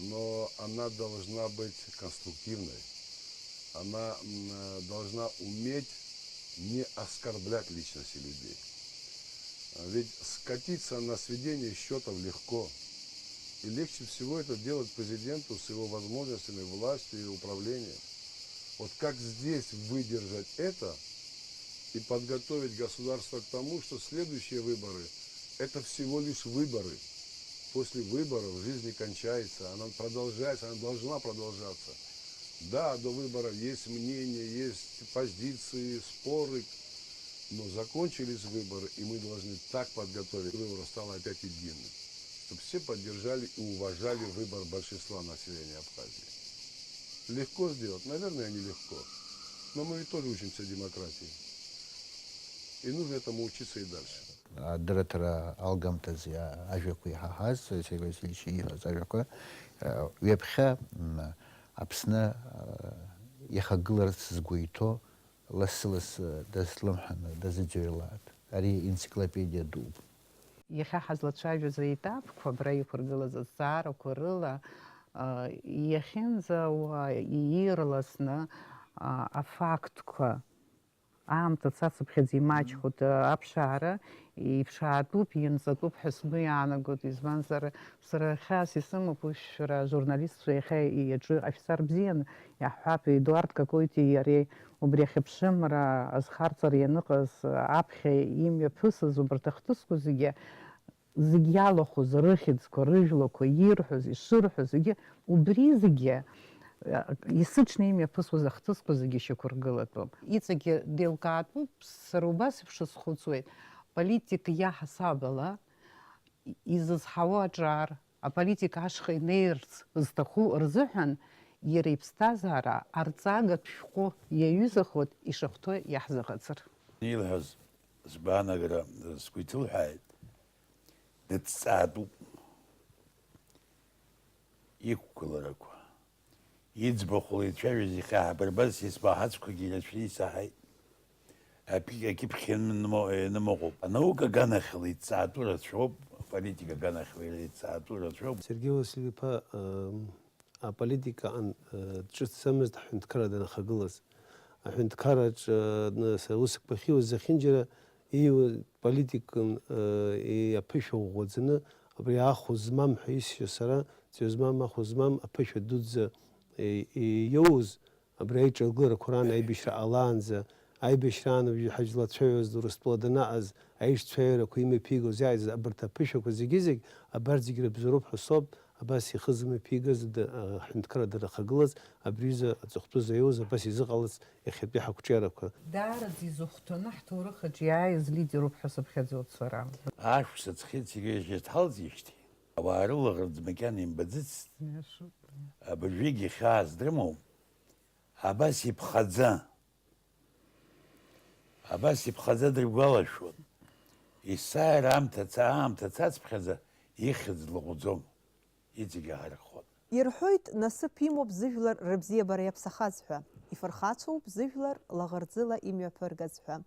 но она должна быть конструктивной. Она должна уметь не оскорблять личности людей. Ведь скатиться на сведение счетов легко. И легче всего это делать президенту с его возможностями, властью и управлением. Вот как здесь выдержать это и подготовить государство к тому, что следующие выборы — это всего лишь выборы. После выборов жизнь не кончается, она продолжается, она должна продолжаться. Да, до выборов есть мнения, есть позиции, споры, но закончились выборы, и мы должны так подготовить, чтобы выборы стало опять единым, чтобы все поддержали и уважали выбор большинства населения Абхазии. Легко сделать? Наверное, нелегко. Но мы ведь тоже учимся демократии. И нужно этому учиться и дальше. Адырраҭара алгамҭазы ажәақәа иҳаҳаз, Сергеи Васильевич ииҳәаз ажәақәа, ҩаԥхьа, м, Аԥсны, ихагыларц згәы иҭоу лассы-лассы дазлымҳаны дазыӡырҩлааит. Ари енциклопедиа дууп. Иахьа ҳазлацәажәоз аетапқәа, абра иқәыргылаз азҵаарақәа рыла, а, иахьынӡауа иирласны, а, афактқәа, аамҭа цацыԥхьаӡа имаҷхоит, а, аԥшаара, иԥшаатәуп, ианҵатәуп ҳәа сгәы иаанагоит, избанзар, сара хьаас исымоуп уи шәара ажурналистцәа иахьа иаҿу афицар бзиан, иаҳҳәап, Едуард Какоитеи иареи убри ахьыԥшымра азхарҵара ианыҟаз аԥхьа имҩаԥысыз убарҭ ахҭысқәа зегьы, зегь иалахәыз рыхьӡқәа, рыжәлақәа, ирҳәоз, ишырҳәоз, зегьы убри зегьы, э, есыҽны имҩаԥысуаз ахҭысқәа зегьы шьақәыргылатәуп. Иҵегьы деилкаатәуп, сара убас еиԥш схәыцуеит, политик иаҳасабала изызҳауа аҿар, аполитика ашҟа инеирц зҭаху рзыҳәан иара иԥсҭазаара арҵагатә шәҟәы иаҩызахоит ишахәҭоу иаҳзыҟаҵар. Илҳәаз сгәаанагара сгәы иҭылҳәааит, дыҭҵаатәуп. Иқәгыларақәа, иӡбахә леицәажәоз ихьаҳабырбаз исмаҳацқәагьы ирацәаны исаҳаит. Апи-, акьыԥхь ианымоу-, ианымыҟоуп. Анаука аганахьала иҭҵаатәу рацәоуп, аполитика аганахьала иҭҵаатәу рацәоуп. Сергеи Васильев-иԥа, ам, аполитикаҟан, э, дҿыцӡамызт аҳәынҭқарра данахагылаз. Аҳәынҭқарраҿы, э, ус акәахьиуаз зехьынџьара ииуа политикын, э, и-, аԥышәа ӷәӷәаӡаны, абри ахә змам ҳәа исшьо сара, ҵҩа змам, ахә змам, аԥышәа дуӡӡа, э, и-, иоуз, абри аиҿагыларақәа раан аибашьра ҟалаанӡа, аибашьраан уажәы ҳажәлацәа иоуз Урыстәыла данаҟаз, аишцәаҩарақәа имҩаԥигоз иааиз абарҭ аԥышәақәа зегьы-зегь, абарҭ зегь рыбзоуроуп ҳәа соуп, абас ихы зымҩаԥигаз, д-, аҳәынҭқарра данахагылаз, абри аҩыза аҵыхәтәы заиуз, абас изыҟалаз иахьатәи ҳақәҿиарақәа. Даараӡа изыхәҭаны ҳҭоурых аҿы иааиз лидеруп ҳәа сыԥхьаӡоит сара. Ашықәс аӡхьы егьырҭ ҳалҵижьҭеи, ауаа рылаӷырӡ макьана имбаӡацт. Иашоуп. Абыржәгьы хьаас дрымоуп. Абас иԥхаӡа, абас иԥхаӡа дрыгәалашәон. Есааира аамҭа ца-, аамҭа цацԥхьаӡа ихьӡ лаҟәӡом. Иҵегьы ҳарххон. Ирҳәоит, насыԥ имоуп зыжәлар рыбзиабара иаԥсахаз ҳәа, ифырхацәоуп зыжәлар лаӷырӡыла имҩаԥыргаз ҳәа.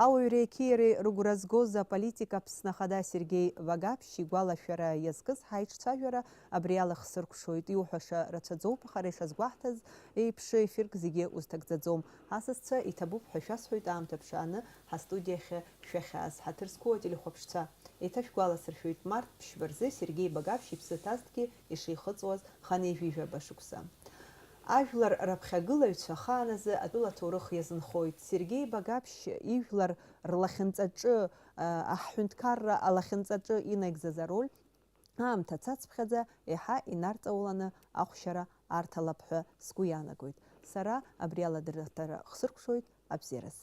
Ауаҩреи ақьиареи рыгәра згоз аполитик Аԥсны Ахада Сергеи Багаԥшь игәалашәара иазкыз ҳаиҿцәажәара абри ала хсыркәшоит. Иуҳәаша рацәаӡоуп, аха ара ишазгәаҳҭаз еиԥш, ефирк зегьы узҭагӡаӡом. Асасцәа, иҭабуп ҳәа шәасҳәоит аамҭа ԥшааны ҳастудиахьы шәахьааз, ҳаҭыр зқәу ателехәаԥшцәа. Еиҭашәгәаласыршәоит, март ԥшьба рзы Сергеи Багаԥшь иԥсы ҭазҭгьы ишихыҵуаз ханеижәижәаба шықәса. Ажәлар раԥхьагылаҩцәа ахааназы атәыла аҭоурых иазынхоит. Сергеи Багаԥшь ижәлар рлахьынҵаҿы, а, аҳҳәынҭқарра алахьынҵаҿы инаигӡаз ароль аамҭа цацԥхьаӡа еиҳа инарҵауланы ахәшьара арҭалап ҳәа сгәы иаанагоит. Сара абри аладырраҭара хсыркәшоит. Абзиараз.